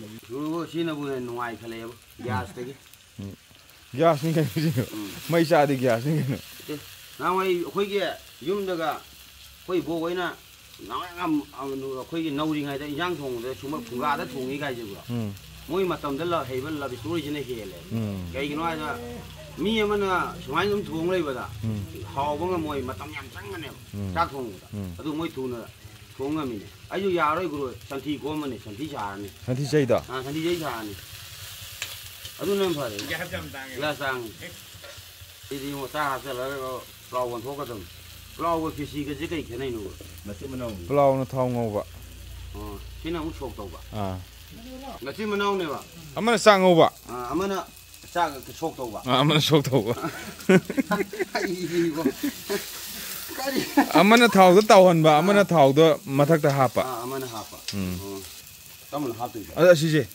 ꯁꯤꯅꯕꯨ ꯍꯦꯟꯅ ꯅꯨꯡꯉꯥꯏꯈꯠꯂꯛꯑꯦꯕ ꯒ꯭ꯌꯥꯁꯇꯒꯤ꯫ ꯎꯝ꯫ ꯒ꯭ꯌꯥꯁꯅꯤ ꯀꯩꯅꯣ ꯁꯤꯁꯨ꯫ ꯎꯝ꯫ ꯃꯩ ꯆꯥꯗꯤ ꯒ꯭ꯌꯥꯁꯅꯤ ꯀꯩꯅꯣ꯫ ꯅꯠꯇꯦ꯫ ꯅꯍꯥꯟꯋꯥꯏ ꯑꯩꯈꯣꯏꯒꯤ ꯌꯨꯝꯗꯒ ꯑꯩꯈꯣꯏ ꯏꯕꯣꯛ ꯍꯣꯏꯅ ꯅꯍꯥꯟꯋꯥꯏ ꯌꯥꯝ, ꯑꯩꯈꯣꯏꯒꯤ ꯅꯧꯔꯤꯉꯩꯗ ꯏꯟꯖꯥꯡ ꯊꯣꯡꯕꯗ ꯁꯨꯝꯕ ꯐꯨꯡꯒꯥꯗ ꯊꯣꯡꯉꯤ ꯀꯥꯏꯁꯦꯀꯣ꯫ ꯎꯝ꯫ ꯃꯣꯏ ꯃꯇꯝꯗ ꯂ-, ꯍꯩꯕ love storyꯁꯤꯅ ꯍꯦꯜꯂꯦ꯫ ꯎꯝ꯫ ꯀꯩꯒꯤꯅꯣ ꯍꯥꯏꯗ ꯃꯤ ꯑꯃꯅ ꯁꯨꯃꯥꯏꯅ ꯑꯗꯨꯝ ꯊꯣꯡ ꯂꯩꯕꯗ ꯎꯝ꯫ ꯍꯥꯎꯕ ꯉꯝꯃꯣꯏ, ꯃꯇꯝ ꯌꯥꯝ ꯆꯪꯒꯅꯦꯕ ꯎꯝ꯫ ꯆꯥꯛ ꯊꯣꯡꯕꯗ꯫ ꯎꯝ꯫ ꯑꯗꯨ ꯃꯣꯏ ꯊꯨꯅ ꯊꯣꯡ ꯉꯝꯃꯤꯅꯦ꯫ ꯑꯩꯁꯨ ꯌꯥꯔꯣꯏ ꯒꯨꯔꯨ, ꯁꯟꯊꯤ ꯈꯣꯝꯃꯅꯤ, ꯁꯟꯊꯤ ꯁꯥꯔꯅꯤ꯫ ꯁꯟꯊꯤ ꯆꯩꯗꯣ? ꯑꯥ, ꯁꯟꯊꯤ ꯆꯩ ꯁꯥꯔꯅꯤ꯫ ꯑꯗꯨꯅ ꯍꯦꯟꯅ ꯐꯔꯦ꯫ ꯒ꯭ꯌꯥꯁ ꯌꯥꯝ ꯇꯥꯡꯉꯦ꯫ ꯒ꯭ꯌꯥꯁ ꯇꯥꯡꯉꯤ꯫ ꯁꯤꯗꯤ ꯏꯉꯣ, ꯆꯥꯛ ꯍꯥꯞꯆꯜꯂꯒ ꯄ꯭ꯂꯥꯎ ꯑꯣꯟꯊꯣꯛꯀꯗꯕꯅꯤ꯫ ꯄ꯭ꯂꯥꯎꯒ ꯈꯦꯆꯤꯒꯁꯦ ꯀꯩ ꯈꯦꯠꯅꯩꯅꯣꯕ? ꯃꯆꯤꯟ ꯃꯅꯥꯎꯅꯤ꯫ ꯄ꯭ꯂꯥꯎꯅ ꯊꯥꯎ ꯉꯧꯕ꯫ ꯑꯣ, ꯁꯤꯅ ꯑꯃꯨꯛ ꯁꯣꯛ ꯇꯧꯕ꯫ ꯑꯥ꯫ ꯃꯆꯤꯟ ꯃꯅꯥꯎꯅꯦꯕ꯫ ꯑꯃꯅ ꯆꯥꯛ ꯉꯧꯕ꯫ ꯑꯥ, ꯑꯃꯅ ꯆꯥꯛ ꯁꯣꯛ ꯇꯧꯕ꯫ ꯑꯥ, ꯑꯃꯅ ꯁꯣꯛ ꯇꯧꯕ꯫ ꯑꯩ ꯏꯕꯣ꯫ ꯀꯔꯤ? ꯑꯃꯅ ꯊꯥꯎꯗ ꯇꯥꯎꯍꯟꯕ, ꯑꯃꯅ ꯑꯥ꯫ ꯊꯥꯎꯗ ꯃꯊꯛꯇ ꯍꯥꯞꯄ꯫ ꯑꯥ, ꯑꯃꯅ ꯍꯥꯞꯄ꯫ ꯎꯝ꯫ ꯑꯣ꯫ ꯀꯔꯝꯕꯅ ꯍꯥꯞꯇꯣꯏꯕ? ꯑꯗ ꯑꯁꯤꯁꯦ꯫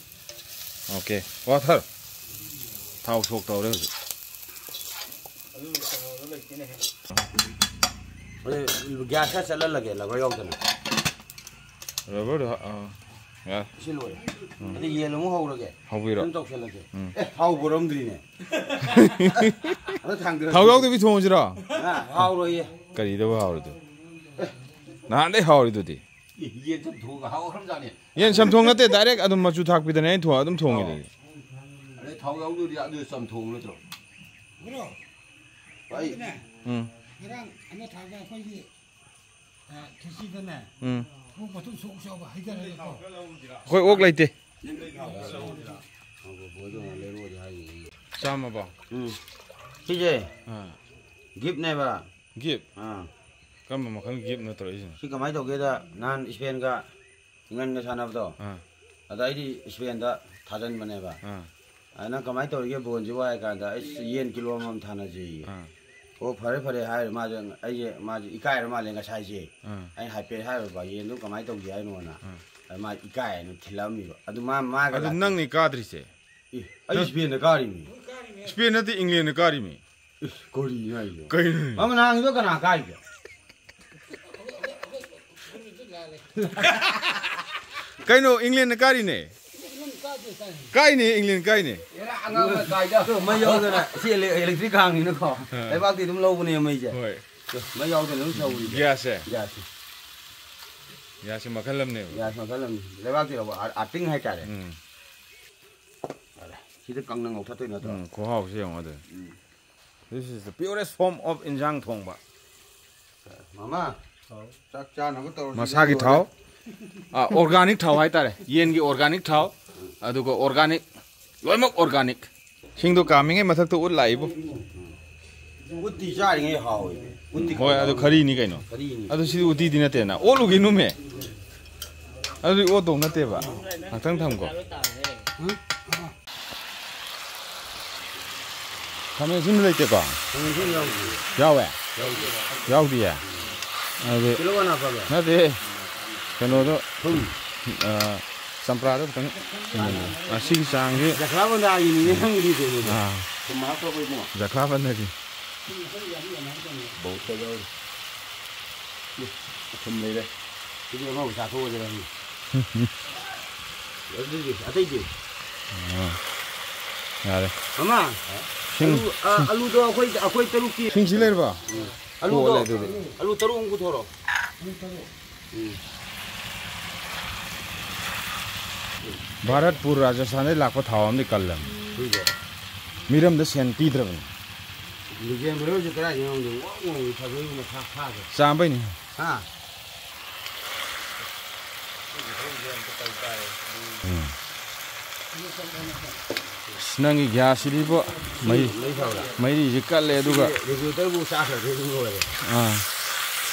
ꯑꯣꯀꯦ꯫ ꯋꯥꯊꯔ꯫ ꯊꯥꯎ ꯁꯣꯛ ꯇꯧꯔꯦ ꯍꯧꯖꯤꯛ꯫ ꯑꯗꯨ ꯀꯩꯅꯣꯗꯣ ꯂꯩꯇꯦꯅꯦꯍꯦ꯫ ꯑꯗꯨ ꯒ꯭ꯌꯥꯁ ꯈꯔ ꯆꯠꯍꯜꯂꯒꯦ, ꯂꯕꯔ ꯌꯥꯎꯗꯅ꯫ ꯔꯕꯔꯗꯣ ꯍꯥ-, ꯑꯥ, ꯌꯥꯔꯦ꯫ ꯁꯤ ꯂꯣꯏꯔꯦ꯫ ꯎꯝ꯫ ꯑꯗꯨ ꯌꯦꯟ ꯑꯃꯨꯛ ꯍꯧꯔꯒꯦ꯫ ꯍꯧꯕꯤꯔꯣ꯫ ꯑꯗꯨꯝ ꯇꯧꯁꯜꯂꯁꯦ꯫ ꯎꯝ꯫ ꯑꯦ, ꯊꯥꯎ ꯄꯨꯔꯝꯗ꯭ꯔꯤꯅꯦ꯫ ꯑꯗ ꯊꯥꯡꯗꯔꯛꯀꯦ꯫ ꯊꯥꯎ ꯌꯥꯎꯗꯕꯤ ꯊꯣꯡꯉꯁꯤꯔꯣ? ꯑ, ꯍꯥꯎꯔꯣꯏꯌꯦ꯫ ꯀꯔꯤꯗꯕꯨ ꯍꯥꯎꯔꯣꯏꯗꯣꯏ? ꯅꯍꯥꯟꯗꯩ ꯍꯥꯎꯔꯤꯗꯨꯗꯤ꯫ ꯑꯦ, ꯌꯦꯟ ꯆꯝꯊꯣꯡꯒ ꯍꯥꯎꯈ꯭ꯔꯕꯖꯥꯠꯅꯤ꯫ ꯌꯦꯟ ꯆꯝꯊꯣꯡ ꯅꯠꯇꯦ, direct ꯑꯗꯨꯝ ꯃꯆꯨ ꯊꯥꯛꯄꯤꯗꯅꯦ ꯑꯩꯅ ꯊꯣꯡ-, ꯑꯗꯨꯝ ꯊꯣꯡꯉꯤꯗꯨꯗꯤ꯫ ꯑꯗꯩ ꯊꯥꯎ ꯌꯥꯎꯗꯣꯏꯗꯤ ꯑꯗꯨ ꯆꯝꯊꯣꯡ ꯅꯠꯇ꯭ꯔꯣ? ꯕ꯭ꯔꯣ, ꯑꯩ ꯑꯗꯨꯅꯦ, ꯎꯝ꯫ ꯉꯔꯥꯡ ꯑꯃ ꯊꯥꯡꯕ ꯑꯩꯈꯣꯏꯒꯤ, ꯑ, ꯈꯦꯆꯤꯗꯅꯦ, ꯎꯝ꯫ ꯑꯣꯛ ꯃꯇꯨꯝ ꯁꯣꯛ ꯆꯥꯎꯕ ꯍꯩꯊꯔꯒꯀꯣ꯫ ꯑꯩꯈꯣꯏ ꯑꯣꯛ ꯂꯩꯇꯦ꯫ ꯆꯥꯝꯃꯕꯣ? ꯎꯝ꯫ ꯁꯤꯁꯦ ꯑꯥ꯫ Giftꯅꯦꯕ꯫ Gift? ꯑꯥ꯫ ꯀꯔꯝꯕ ꯃꯈꯜ giftꯅꯣ ꯇꯧꯔꯛꯏꯁꯤꯅ? ꯁꯤ ꯀꯃꯥꯏꯅ ꯇꯧꯒꯦꯗ, ꯅꯍꯥꯟ Spainꯒ Englandꯒ ꯁꯥꯟꯅꯕꯗꯣ, ꯑꯥ꯫ ꯑꯗ ꯑꯩꯗꯤ Spainꯗ ꯊꯥꯖꯤꯟꯕꯅꯦꯕ꯫ ꯑꯥ꯫ ꯑꯗ ꯅꯪ ꯀꯃꯥꯏꯅ ꯇꯧꯔꯤꯒꯦ ꯕꯣꯟꯁꯤꯕꯨ ꯍꯥꯏ ꯀꯥꯟꯗ, "ꯑꯩꯁ, ꯌꯦꯟ ꯀꯤꯂꯣ ꯑꯃꯃꯝ ꯊꯥꯅꯁꯦꯌꯦ"꯫ ꯑꯥ꯫ ꯑꯣ, ꯐꯔꯦ, ꯐꯔꯦ ꯍꯥꯏꯔꯦ꯫ ꯃꯥꯁꯦ, ꯑꯩꯁꯦ, ꯃꯥꯁꯦ ꯏꯀꯥꯏꯔ ꯃꯥꯜꯂꯦ ꯉꯁꯥꯏꯁꯦ꯫ ꯎꯝ꯫ ꯑꯩꯅ ꯍꯥꯏꯐꯦꯠ ꯍꯥꯏꯔꯨꯕ, "ꯌꯦꯟꯗꯣ ꯀꯃꯥꯏꯅ ꯇꯧꯒꯦ ꯍꯥꯏꯅꯣꯅ?" ꯎꯝ꯫ ꯑꯗ ꯃꯥ ꯏꯀꯥꯏ ꯍꯥꯏꯅ ꯊꯤꯜꯂꯛꯑꯝꯃꯤꯕ꯫ ꯑꯗꯨ ꯃꯥ, ꯃꯥꯒ ꯑꯗꯨ ꯂꯥꯛꯇꯦ꯫ ꯅꯪꯅꯤ ꯀꯥꯗ꯭ꯔꯤꯁꯦ꯫ ꯑꯦ, ꯑꯩ ꯅꯪ ꯏꯁꯄꯦꯟꯗ ꯀꯥꯔꯤꯃꯤ꯫ ꯏꯁꯄꯦꯟ ꯅꯠꯇꯦ, ꯏꯪꯂꯦꯟꯗ ꯀꯥꯔꯤꯃꯤ꯫ ꯏꯁ, ꯀꯔꯤꯅꯣ ꯍꯥꯏꯁꯤꯕꯣ? ꯀꯩꯅꯣ? ꯃꯃꯥ, ꯅꯍꯥꯟꯒꯤꯗꯣ ꯀꯅꯥ ꯀꯥꯏꯒꯦ? ꯀꯩꯅꯣ, ꯏꯪꯂꯦꯟꯅ ꯀꯥꯔꯤꯅꯦ? ꯀꯥꯏꯅꯦ, ꯏꯪꯂꯦꯟ ꯀꯥꯏꯅꯦ꯫ ꯑꯦꯔꯥ, ꯑꯉꯥꯡ ꯃꯆꯥ ꯀꯥꯏꯗ꯫ ꯑꯗꯣ ꯃꯩ ꯌꯥꯎꯗꯅ ꯁꯤ ꯏꯂꯦ-, ꯏꯂꯦꯛꯇ꯭ꯔꯤꯛ ꯈꯥꯡꯅꯤꯅꯀꯣ꯫ ꯑꯥ꯫ ꯂꯩꯕꯥꯛꯇꯤ ꯑꯗꯨꯝ ꯂꯧꯕꯅꯦ ꯃꯩꯁꯦ꯫ ꯍꯣꯏ꯫ ꯑꯗꯣ ꯃꯩ ꯌꯥꯎꯗꯅ ꯑꯗꯨꯝ ꯁꯧꯔꯤꯁꯦ꯫ ꯒ꯭ꯌꯥꯁꯁꯦ? ꯒ꯭ꯌꯥꯁꯁꯦ꯫ ꯒ꯭ꯌꯥꯁꯁꯦ ꯃꯈꯜ ꯑꯃꯅꯦꯕ꯫ ꯒ꯭ꯌꯥꯁ ꯃꯈꯜ ꯑꯃꯅꯤ꯫ ꯂꯩꯕꯥꯛꯇꯤ ꯂꯧꯕ, ꯑꯥ-, ꯑꯥꯔꯇꯤꯡ ꯍꯥꯏꯇꯥꯔꯦ꯫ ꯎꯝ꯫ ꯐꯔꯦ꯫ ꯁꯤꯗ ꯀꯪꯅ ꯉꯧꯊꯠꯇꯣꯏ ꯅꯠꯇ꯭ꯔꯣ? ꯎꯝ, ꯈꯨꯍꯥꯎꯁꯦ ꯌꯦꯡꯉꯣ ꯑꯗꯨ꯫ ꯎꯝ꯫ This is the purest form of ꯏꯟꯖꯥꯡ ꯊꯣꯡꯕ꯫ ꯃꯃꯥ, ꯆꯥꯛ ꯆꯥꯅꯕ ꯇꯧꯔꯁꯤ꯫ ꯃꯁꯥꯒꯤ ꯊꯥꯎ꯫ ꯑꯥ, organic ꯊꯥꯎ ꯍꯥꯏꯇꯥꯔꯦ꯫ ꯌꯦꯟꯒꯤ organic ꯊꯥꯎ, ꯑꯗꯨꯒ organic, ꯂꯣꯏꯅꯃꯛ organic꯫ ꯁꯤꯡꯗꯣ ꯀꯥꯝꯃꯤꯉꯩ ꯃꯊꯛꯇ ꯎꯠ ꯂꯥꯛꯏꯕꯨ꯫ ꯎꯠꯇꯤ ꯆꯥꯔꯤꯉꯩ ꯍꯥꯎꯋꯦ꯫ ꯎꯠꯇꯤ ꯍꯣꯏ, ꯑꯗꯨ ꯈꯔꯤꯅꯤ ꯀꯩꯅꯣ꯫ ꯈꯔꯤꯅꯤ꯫ ꯑꯗꯨ ꯁꯤꯗꯤ ꯎꯠꯇꯤꯗꯤ ꯅꯠꯇꯦꯅ꯫ ꯑꯣꯠꯂꯨꯒꯤꯅꯨꯃꯦ꯫ ꯑꯗꯨꯗꯤ ꯑꯣꯠꯇꯧ ꯅꯠꯇꯦꯕ꯫ ꯉꯥꯛꯇꯪ ꯊꯝꯀꯣ꯫ ꯈꯥꯃꯦꯟ ꯑꯁꯤꯟꯕ ꯂꯩꯇꯦꯀꯣ? ꯈꯥꯃꯦꯟ ꯑꯁꯤꯟꯕ ꯌꯥꯎꯗꯦ꯫ ꯌꯥꯎꯋꯦ? ꯌꯥꯎꯗꯦ꯫ ꯌꯥꯎꯗꯤꯌꯦ? ꯑꯗꯨꯗꯤ ꯀꯤꯂꯣ ꯑꯅꯥ ꯐꯕ? ꯅꯠꯇꯦ꯫ ꯀꯩꯅꯣꯗꯣ, ꯊꯨꯝ꯫ ꯑ, ꯆꯝꯄ꯭ꯔꯥꯗꯣ ꯈꯤꯇꯪ ꯁꯤꯖꯤꯟꯅꯧ꯫ ꯑ, ꯁꯤꯒꯤ ꯆꯥꯡꯁꯤ꯫ ꯖꯈ꯭ꯔꯥ ꯕꯟꯗꯥꯒꯤꯅꯤꯅꯦ ꯅꯪꯒꯤꯗꯤ ꯀꯩꯅꯣꯗꯣ꯫ ꯑꯥ꯫ ꯊꯨꯝ ꯍꯥꯞꯈ꯭ꯔꯕ ꯏꯕꯨꯡꯉꯣ? ꯖꯈ꯭ꯔꯥ ꯕꯟꯗꯥꯒꯤ꯫ ꯕꯧꯇ ꯌꯥꯎꯔꯤ꯫ ꯎꯝ, ꯊꯨꯝ ꯂꯩꯔꯦ꯫ ꯁꯤꯗꯤ ꯑꯉꯧꯕ ꯆꯥꯊꯣꯛꯑꯁꯤꯔ ꯈꯪꯗꯦ꯫ ꯑꯗꯨꯗꯤ, ꯑꯇꯩꯗꯤ? ꯑꯥ꯫ ꯌꯥꯔꯦ꯫ ꯃꯃꯥ, ꯁꯤꯡ, ꯑꯂꯨ, ꯑ, ꯁꯤꯡ꯫ ꯑꯂꯨꯗꯣ ꯑꯩꯈꯣꯏ, ꯑꯩꯈꯣꯏ ꯇꯔꯨꯛꯀꯤ꯫ ꯁꯤꯡꯁꯤ ꯂꯩꯔꯕꯣ? ꯎꯝ꯫ ꯑꯂꯨꯗꯣ, ꯀꯣꯜꯂꯦ ꯑꯗꯨꯗꯤ꯫ ꯑꯂꯨ ꯇꯔꯨꯛ ꯑꯃ ꯄꯨꯊꯣꯔꯛꯑꯣ꯫ ꯎꯝ꯫ ꯚꯥꯔꯠꯄꯨꯔ, ꯔꯥꯖꯁꯊꯥꯟꯗꯩ ꯂꯥꯛꯄ ꯊꯥꯎ ꯑꯃꯗꯤ ꯀꯜꯂꯝꯅꯤ꯫ ꯍꯨꯏꯗꯣ꯫ ꯃꯤꯔꯝꯗ ꯁꯦꯟ ꯄꯤꯗ꯭ꯔꯕꯅꯤ꯫ ꯂꯤꯖꯦꯟ ꯕ꯭ꯔꯣꯁꯦ ꯀꯗꯥꯏꯗꯩꯅꯣ ꯈꯪꯗꯦ꯫ ꯋꯥꯡ ꯋꯥꯡ ꯐꯖꯩꯅ ꯊꯥ-, ꯊꯥꯗ꯭ꯔꯦ꯫ ꯆꯥꯝꯕꯩꯅꯤ꯫ ꯍꯥ? ꯎꯝ꯫ ꯑꯁ, ꯅꯪꯒꯤ ꯒ꯭ꯌꯥꯁꯁꯤꯗꯤꯕꯣ, ꯃꯩ-, ꯃꯩ ꯊꯥꯎꯗ? ꯃꯩꯔꯤꯁꯤ ꯀꯜꯂꯦ, ꯑꯗꯨꯒ ꯁꯤꯒꯤ ꯔꯦꯒꯨꯂꯦꯇꯔꯕꯨ ꯆꯥꯈ꯭ꯔꯗꯤ ꯑꯗꯨꯝ ꯂꯣꯏꯔꯦ꯫ ꯑꯥ꯫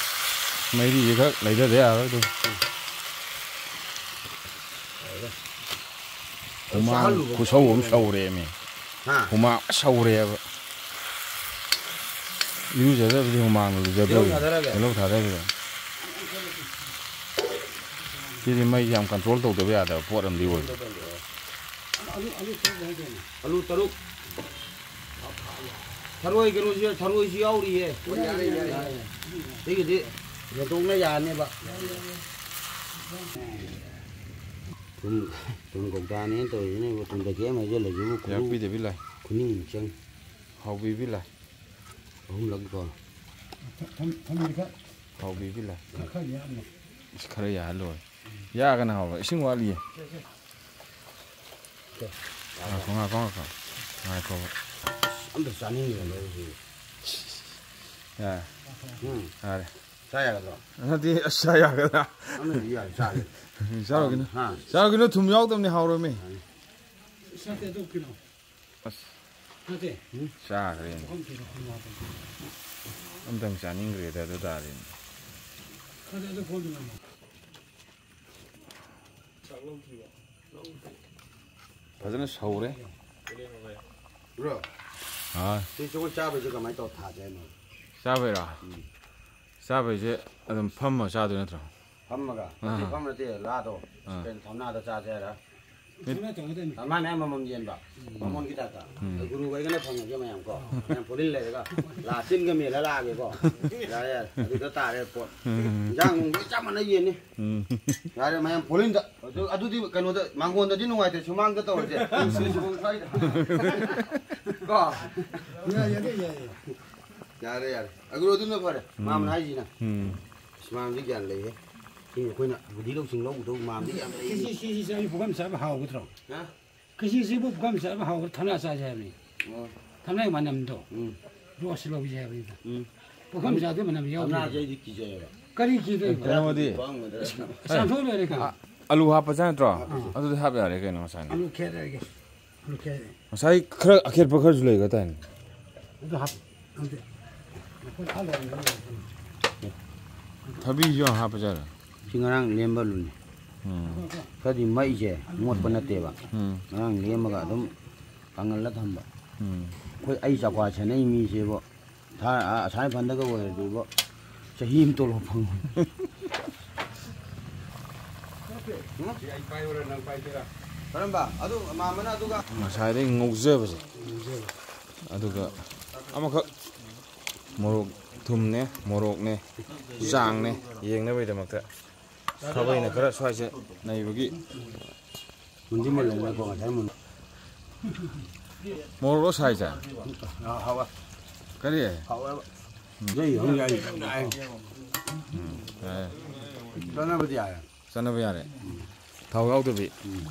ꯃꯩꯔꯤꯁꯤ ꯈꯛ ꯂꯩꯊꯗ ꯌꯥꯔꯣꯏ ꯑꯗꯨ꯫ ꯍꯨꯃꯥꯡ ꯆꯥꯍꯜꯂꯨꯕ꯫ ꯈꯨꯁꯧ ꯑꯃ ꯁꯧꯔꯦꯃꯤ꯫ ꯍꯥ? ꯍꯨꯃꯥꯡ ꯁꯧꯔꯦꯕ꯫ ꯏꯔꯨꯖꯗꯕꯗꯤ ꯍꯨꯃꯥꯡꯅ ꯂꯨꯖꯗꯣꯏꯅꯤ꯫ ꯇꯤꯜꯍꯧ ꯊꯥꯗꯔꯒꯦ꯫ ꯇꯤꯜꯍꯧ ꯊꯥꯗꯕꯤꯗ꯫ ꯁꯤꯗꯤ ꯃꯩꯁꯦ ꯌꯥꯝ control ꯇꯧꯗꯕ ꯌꯥꯗꯕ ꯄꯣꯠ ꯑꯃꯗꯤ ꯑꯣꯏꯕ꯫ ꯑꯂꯨ, ꯑꯂꯨ ꯇꯔꯨꯛ ꯍꯥꯏ ꯀꯩꯅꯣ? ꯑꯂꯨ ꯇꯔꯨꯛ꯫ ꯊꯔꯣꯏ ꯀꯩꯅꯣꯁꯤ, ꯊꯔꯣꯏꯁꯤ ꯌꯥꯎꯔꯤꯌꯦ꯫ ꯍꯣꯏ, ꯌꯥꯔꯦ, ꯌꯥꯔꯦ꯫ ꯁꯤꯒꯤꯗꯤ ꯌꯦꯟꯊꯣꯛꯅ ꯌꯥꯅꯦꯕ꯫ ꯊꯨꯝ, ꯊꯨꯝ ꯀꯧꯇꯥꯅꯦꯅ ꯇꯧꯔꯤꯁꯤꯅ ꯏꯕꯣ, ꯊꯨꯝ ꯇꯈꯦꯝ ꯍꯩꯖꯤꯜꯂꯁꯤꯕꯨ ꯈꯨꯅꯤꯡ, ꯌꯥꯛꯄꯤꯗꯕꯤ ꯂꯥꯏ꯫ ꯈꯨꯅꯤꯡ ꯆꯪ꯫ ꯍꯥꯎꯕꯤꯕꯤ ꯂꯥꯏ꯫ ꯑꯍꯨꯝꯂꯛꯀꯣ꯫ ꯊꯝ-, ꯊꯝ-, ꯊꯝꯃꯗꯤ ꯈꯔ ꯍꯥꯎꯕꯤꯕꯤ ꯂꯥꯏ꯫ ꯈꯔ, ꯈꯔ ꯌꯥꯛꯑꯝꯃꯣ꯫ ꯑꯁ, ꯈꯔ ꯌꯥꯛꯍꯜꯂꯣꯏ꯫ ꯌꯥꯛꯑꯒꯅ ꯍꯥꯎꯕ꯫ ꯏꯁꯤꯡ ꯋꯥꯠꯂꯤꯌꯦ꯫ ꯁꯦ, ꯁꯦ꯫ ꯉꯥꯏꯈꯣ, ꯉꯥꯏꯈꯣ, ꯉꯥꯏꯈꯣ꯫ ꯉꯥꯏꯈꯣꯕ꯫ ꯑꯝꯇ ꯆꯥꯅꯤꯡꯉꯤꯕ ꯂꯧꯁꯤ꯫ ꯌꯥꯔꯦ꯫ ꯎꯝ꯫ ꯌꯥꯔꯦ꯫ ꯆꯥ ꯌꯥꯒꯗ꯭ꯔꯣ? ꯅꯠꯇꯦ, ꯑꯁ, ꯆꯥ ꯌꯥꯒꯗ꯭ꯔꯥ? ꯑꯃꯗꯤ ꯌꯥꯔꯦ, ꯆꯥꯒꯦ꯫ ꯆꯥꯔꯨꯒꯤꯅꯨ꯫ ꯍꯥ? ꯆꯥꯔꯨꯒꯤꯅꯨ, ꯊꯨꯝ ꯌꯥꯎꯗꯕꯅꯤ, ꯍꯥꯎꯔꯣꯏꯃꯤ꯫ ꯌꯥꯅꯤ꯫ ꯏꯁꯥꯗꯤ ꯑꯗꯨ ꯀꯩꯅꯣ꯫ ꯑꯁ꯫ ꯅꯠꯇꯦ꯫ ꯆꯥꯈ꯭ꯔꯦ꯫ ꯄꯨꯈꯝ ꯊꯤꯔꯣ, ꯄꯨꯈꯝ ꯋꯥꯠꯄ꯫ ꯑꯝꯇꯪ ꯆꯥꯅꯤꯡꯈ꯭ꯔꯦꯗ ꯑꯗꯨ ꯇꯥꯔꯗꯤ꯫ ꯅꯠꯇꯦ, ꯑꯗꯨ ꯐꯣꯟꯗꯨ ꯅꯝꯃꯣ꯫ ꯐꯖꯅ ꯁꯧꯔꯦ꯫ ꯕ꯭ꯔꯣ, ꯑꯥ꯫ ꯁꯤ ꯖꯒꯣꯏ ꯆꯥꯕꯁꯦ ꯀꯃꯥꯏꯅ ꯇꯧꯔ ꯊꯥꯁꯦ ꯍꯥꯏꯅꯣ? ꯆꯥꯕꯩꯔꯣ? ꯎꯝ꯫ ꯆꯥꯕꯩꯁꯦ ꯑꯗꯨꯝ ꯐꯝꯃ ꯆꯥꯗꯣꯏ ꯅꯠꯇ꯭ꯔꯣ? ꯐꯝꯃꯒ? ꯑꯥ꯫ ꯅꯠꯇꯦ, ꯐꯝ ꯅꯠꯇꯦ, ꯂꯥꯗꯣ꯫ ꯑꯥ꯫ ꯀꯩꯅꯣ, ꯊꯝꯅꯥꯗ ꯆꯥꯁꯦ ꯍꯥꯏꯔ? ꯃꯥꯏ ꯃꯥꯏ ꯑꯃꯃꯝ ꯌꯦꯟꯕ꯫ ꯎꯝ꯫ ꯕꯥꯃꯣꯟꯒꯤ ꯇꯥꯏꯞꯇ꯫ ꯎꯝ꯫ ꯑꯩꯈꯣꯏ ꯒꯨꯔꯨ ꯍꯣꯏꯒꯅ ꯐꯪꯉꯒꯦ ꯃꯌꯥꯝ ꯀꯣ꯫ ꯃꯌꯥꯝ ꯄꯣꯂꯤꯟ ꯂꯩꯔꯒ ꯂꯥ ꯆꯤꯟꯒ ꯃꯦꯜꯂ ꯂꯥꯛꯑꯒꯦꯀꯣ꯫ ꯌꯥꯔꯦ, ꯌꯥꯔꯦ꯫ ꯑꯗꯨꯗ ꯇꯥꯔꯦ ꯄꯣꯠ꯫ ꯎꯝ꯫ ꯏꯟꯖꯥꯡ ꯅꯨꯡꯗꯤ ꯆꯞ ꯃꯥꯟꯅ ꯌꯦꯟꯅꯤ꯫ ꯎꯝ꯫ ꯌꯥꯔꯦ, ꯃꯌꯥꯝ ꯄꯣꯂꯤꯟꯗ꯫ ꯑꯗꯨ, ꯑꯗꯨꯗꯤ ꯀꯩꯅꯣꯗ, ꯃꯥꯡꯒꯣꯟꯗꯗꯤ ꯅꯨꯡꯉꯥꯏꯇꯦ, ꯁꯨꯃꯥꯡꯗ ꯇꯧꯔꯁꯦ꯫ ꯁꯤ ꯁꯨꯃꯥꯡ ꯁ꯭ꯋꯥꯏꯗ꯫ ꯀꯣ? ꯌꯥꯏ, ꯌꯥꯏ, ꯌꯥꯏ, ꯌꯥꯏ꯫ ꯌꯥꯔꯦ, ꯌꯥꯔꯦ꯫ ꯑꯒ꯭ꯔꯣ ꯑꯗꯨꯅ ꯐꯔꯦ꯫ ꯎꯝ꯫ ꯃꯥꯃꯅ ꯍꯥꯏꯁꯤꯅ꯫ ꯎꯝ꯫ ꯑꯁ, ꯃꯥꯃꯗꯤ ꯒ꯭ꯌꯥꯟ ꯂꯩꯍꯦ꯫ ꯁꯤ ꯑꯩꯈꯣꯏꯅ ꯕꯨꯙꯤ ꯂꯧꯁꯤꯡ ꯂꯧꯒꯗꯧ ꯃꯥꯃꯗꯤ ꯌꯥꯝ ꯂꯩ꯫ ꯀꯦꯖꯤ ꯁꯤ, ꯁꯤ ꯆꯥꯕ ꯄꯨꯈꯝ ꯆꯥꯕ ꯍꯥꯎꯒꯗ꯭ꯔꯣ? ꯍꯥ? ꯀꯦꯖꯤ ꯁꯤꯕꯨ ꯄꯨꯈꯝ ꯆꯥꯕ ꯍꯥꯎꯒꯗ꯭ꯔꯣ? ꯊꯝꯅꯥ ꯆꯥꯁꯦ ꯍꯥꯏꯕꯅꯤ꯫ ꯑꯣ꯫ ꯊꯝꯅꯥꯒꯤ ꯃꯅꯝꯗꯣ꯫ ꯎꯝ꯫ ꯔꯣꯁ ꯂꯧꯁꯦ ꯍꯥꯏꯕꯅꯤꯗ꯫ ꯎꯝ꯫ ꯄꯨꯈꯝ ꯆꯥꯗꯣꯏ ꯃꯅꯝ ꯌꯥꯎꯗꯦ꯫ ꯊꯝꯅꯥꯁꯦ ꯑꯩꯗꯤ ꯀꯤꯖꯩꯌꯦꯕ꯫ ꯀꯔꯤ ꯀꯤꯗꯣꯏꯕ? ꯀꯩꯅꯣꯗꯤ ꯄꯥꯝꯒꯗ꯭ꯔꯥ? ꯆꯥꯝꯊꯣꯛ ꯂꯣꯏꯔꯦ ꯀꯩꯅꯣ꯫ ꯑ, ꯑꯂꯨ ꯍꯥꯞꯄ ꯆꯥ ꯅꯠꯇ꯭ꯔꯣ? ꯑꯥ꯫ ꯑꯗꯨꯗꯤ ꯍꯥꯞ ꯌꯥꯔꯦ ꯀꯩꯅꯣ ꯉꯁꯥꯏꯅ꯫ ꯑꯂꯨ ꯈꯦꯠꯂꯒꯦ꯫ ꯑꯂꯨ ꯈꯦꯠꯂꯒꯦ꯫ ꯉꯁꯥꯏ ꯈꯔ ꯑꯈꯦꯠꯄ ꯈꯔꯁꯨ ꯂꯩꯒ ꯇꯥꯏꯅꯦ꯫ ꯑꯗꯨ ꯍꯥꯞ-, ꯍꯥꯞꯇꯦ꯫ ꯊꯕꯤꯁꯨ ꯌꯥꯝ ꯍꯥꯞꯄ ꯖꯥꯠꯂ? ꯁꯤ ꯉꯔꯥꯡ ꯂꯦꯝꯕ ꯑꯂꯨꯅꯤ꯫ ꯎꯝ꯫ ꯈꯔꯗꯤ ꯃꯩꯁꯦ ꯃꯣꯠꯄ ꯅꯠꯇꯦꯕ꯫ ꯎꯝ꯫ ꯉꯔꯥꯡ ꯂꯦꯝꯃꯒ ꯑꯗꯨꯝ ꯀꯪꯍꯜꯂ ꯊꯝꯕ꯫ ꯎꯝ꯫ ꯑꯩꯈꯣꯏ, ꯑꯩ ꯆꯥꯛꯀ꯭ꯋꯥ ꯁꯦꯟꯅꯩ ꯃꯤꯁꯤꯕꯨ ꯑꯁꯥꯏ ꯐꯟꯗꯒ ꯑꯣꯏꯔꯗꯤꯕꯣ, ꯆꯍꯤ ꯑꯃ ꯇꯣꯂꯣꯞ ꯐꯪꯉꯣꯏ꯫ ꯀꯔꯝꯕ? ꯑꯗꯨ ꯃꯥꯝꯃꯅ ꯑꯗꯨꯒ ꯉꯁꯥꯏꯗꯩ ꯉꯧꯖꯕꯁꯦ꯫ ꯑꯗꯨꯒ ꯑꯃꯈꯛ ꯃꯣꯔꯣꯛ, ꯊꯨꯝꯅꯦ, ꯃꯣꯔꯣꯛꯅꯦ, ꯆꯥꯡꯅꯦ ꯌꯦꯡꯅꯕꯒꯤꯗꯃꯛꯇ꯫ ꯈꯥꯕꯩꯅ ꯈꯔ ꯁ꯭ꯋꯥꯏꯁꯦ ꯅꯩꯕꯒꯤ꯫ ꯃꯨꯟꯗꯤ ꯃꯨꯜꯂꯦꯅꯀꯣ, ꯉꯁꯥꯏ ꯃꯨꯟ- ꯃꯣꯔꯣꯛꯂꯣ ꯁꯥꯏꯁꯦ? ꯑꯥ, ꯍꯥꯎꯋꯦ꯫ ꯀꯔꯤ? ꯍꯥꯎꯋꯦꯕ꯫ ꯌꯥꯏ, ꯌꯥꯏ, ꯌꯥꯏ, ꯌꯥꯏ꯫ ꯎꯝ, ꯌꯥꯏ꯫ ꯆꯥꯅꯕꯗꯤ ꯌꯥꯔꯦ꯫ ꯆꯥꯅꯕ ꯌꯥꯔꯦ꯫ ꯊꯥꯎ ꯌꯥꯎꯗꯕꯤ꯫ ꯎꯝ꯫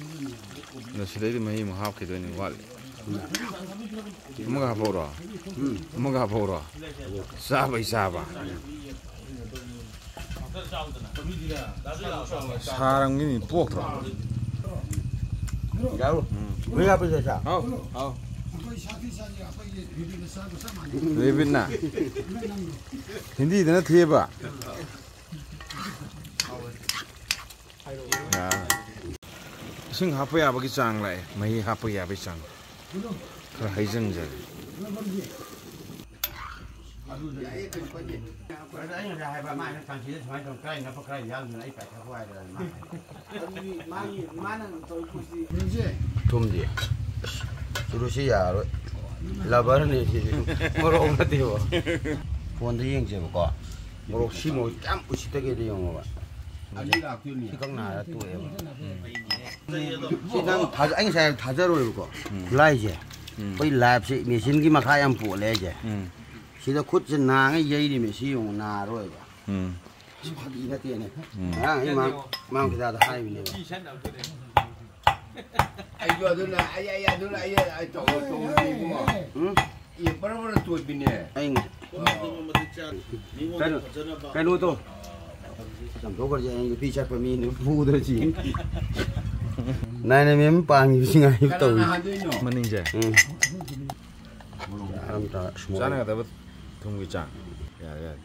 ꯑꯗꯣ ꯁꯤꯗꯩꯗꯤ ꯃꯍꯤ ꯑꯃꯨꯛ ꯍꯥꯞꯈꯤꯗꯣꯏꯅꯤ, ꯋꯥꯠꯂꯤ꯫ ꯎꯝ꯫ ꯑꯃꯒ ꯍꯥꯞꯐꯧꯔꯣ? ꯎꯝ꯫ ꯑꯃꯒ ꯍꯥꯞꯐꯧꯔꯣ? ꯆꯥꯕꯩ ꯆꯥꯕ꯫ ꯁꯥꯔꯝꯒꯤꯅꯤ, ꯄꯣꯛꯇ꯭ꯔꯣ? ꯌꯥꯎ꯫ ꯎꯝ꯫ ꯃꯩ ꯍꯥꯞꯄꯁꯦ, ꯁꯥ꯫ ꯍꯥꯎ, ꯍꯥꯎ꯫ ꯔꯦꯕꯤꯠꯅ꯫ ꯍꯤꯟꯗꯤꯗꯅ ꯊꯦꯕ꯫ ꯌꯥ꯫ ꯏꯁꯤꯡ ꯍꯥꯞꯄ ꯌꯥꯕꯒꯤ ꯆꯥꯡ ꯂꯥꯛꯑꯦ, ꯃꯍꯤ ꯍꯥꯞꯄ ꯌꯥꯕꯒꯤ ꯆꯥꯡ꯫ ꯈꯔ ꯍꯩꯖꯤꯟꯖꯔꯦ꯫ ꯑꯗꯨꯗ ꯑꯩ ꯉꯁꯥꯏ ꯍꯥꯏꯕ, ꯃꯥ ꯍꯥꯏꯅ ꯀꯥꯡꯁꯤꯗ ꯁꯨꯃꯥꯏꯅ ꯇꯧ, ꯀꯔꯥꯏ ꯅꯞꯄ, ꯀꯔꯥꯏ ꯌꯥꯎꯗꯅ ꯑꯩ ꯄꯥꯏꯊꯈꯣ ꯍꯥꯏꯗꯅ ꯃꯥ ꯍꯥꯏ꯫ ꯑꯗꯨꯗꯤ ꯃꯥꯒꯤ, ꯃꯥꯅ ꯇꯧꯔꯤ ꯄꯣꯠꯁꯤ ꯊꯨꯝꯗꯤ꯫ ꯆꯨꯔꯨꯁꯤ ꯌꯥꯔꯣꯏ꯫ ꯂꯕꯔꯅꯤ ꯁꯤꯗꯤ꯫ ꯃꯣꯔꯣꯛ ꯅꯠꯇꯦꯕ꯫ ꯐꯣꯟꯗ ꯌꯦꯡꯁꯦꯕꯀꯣ꯫ ꯃꯣꯔꯣꯛ ꯁꯤ ꯃꯣꯔꯣꯛ ꯀꯌꯥꯝ ꯎꯁꯤꯠꯇꯒꯦꯗ ꯌꯦꯡꯉꯣꯕ꯫ ꯑꯅꯤ ꯂꯥꯛꯇꯣꯏꯅꯦ꯫ ꯁꯤ ꯈꯛ ꯅꯥꯔ ꯇꯣꯛꯑꯦꯕ꯫ ꯁꯤ ꯅꯪ ꯊꯥꯖ-, ꯑꯩ ꯉꯁꯥꯏ ꯊꯥꯖꯔꯣꯏꯕꯀꯣ꯫ ꯎꯝ꯫ ꯈꯨꯠꯂꯥꯏꯁꯦ꯫ ꯎꯝ꯫ ꯑꯩꯈꯣꯏ ꯂꯥꯏꯐꯁꯦ ꯃꯦꯆꯤꯟꯒꯤ ꯃꯈꯥ ꯌꯥꯝ ꯄꯣꯜꯂꯦ ꯍꯥꯏꯁꯦ꯫ ꯎꯝ꯫ ꯁꯤꯗ ꯈꯨꯠꯁꯦ ꯅꯥꯉꯩ ꯌꯩꯔꯤꯃꯦ, ꯁꯤ ꯌꯦꯡꯉꯨ, ꯅꯥꯔꯣꯏꯕ꯫ ꯎꯝ꯫ ꯁꯤ ꯐꯥꯒꯤ ꯅꯠꯇꯦꯅꯦ꯫ ꯎꯝ꯫ ꯉꯔꯥꯡ ꯑꯩ ꯃꯥꯡ-, ꯃꯥꯡ ꯀꯩꯗꯥꯗ ꯍꯥꯏꯕꯅꯦꯕ꯫ ꯑꯩꯁꯨ ꯑꯗꯨꯅ, ꯑꯩ, ꯑꯩ ꯑꯗꯨꯅ, ꯑꯩ, ꯑꯩ ꯇꯧ-, ꯇꯧꯔꯤꯅꯤꯀꯣ꯫ ꯎꯝ? ꯑꯦ, ꯕꯔ ꯕꯔ ꯇꯣꯏꯕꯤꯅꯦ꯫ ꯑꯩ ꯀꯩꯅꯣ, ꯀꯩꯅꯣꯗꯣ꯫ ꯆꯥꯝꯊꯣꯛꯈ꯭ꯔꯁꯦ, ꯑꯩ ꯅꯨꯄꯤ ꯆꯠꯄ ꯃꯤꯅꯤ ꯐꯨꯗ꯭ꯔꯁꯤ꯫ ꯅꯥꯏꯅ ꯃꯦꯝ ꯄꯥꯝꯃꯤꯕꯁꯤ ꯉꯥꯏꯕ ꯇꯧꯏ꯫ ꯀꯅꯥꯅ ꯍꯥꯟꯗꯣꯏꯅꯣ? ꯃꯅꯤꯡꯁꯦ꯫ ꯎꯝ꯫ ꯌꯥꯔꯝꯗ꯭ꯔꯥ? ꯁꯨꯃꯥꯏꯅ꯫ ꯆꯥꯅꯒꯗꯕ ꯊꯨꯝꯒꯤ ꯆꯥꯡ꯫ ꯌꯥꯔꯦ, ꯌꯥꯔꯦ꯫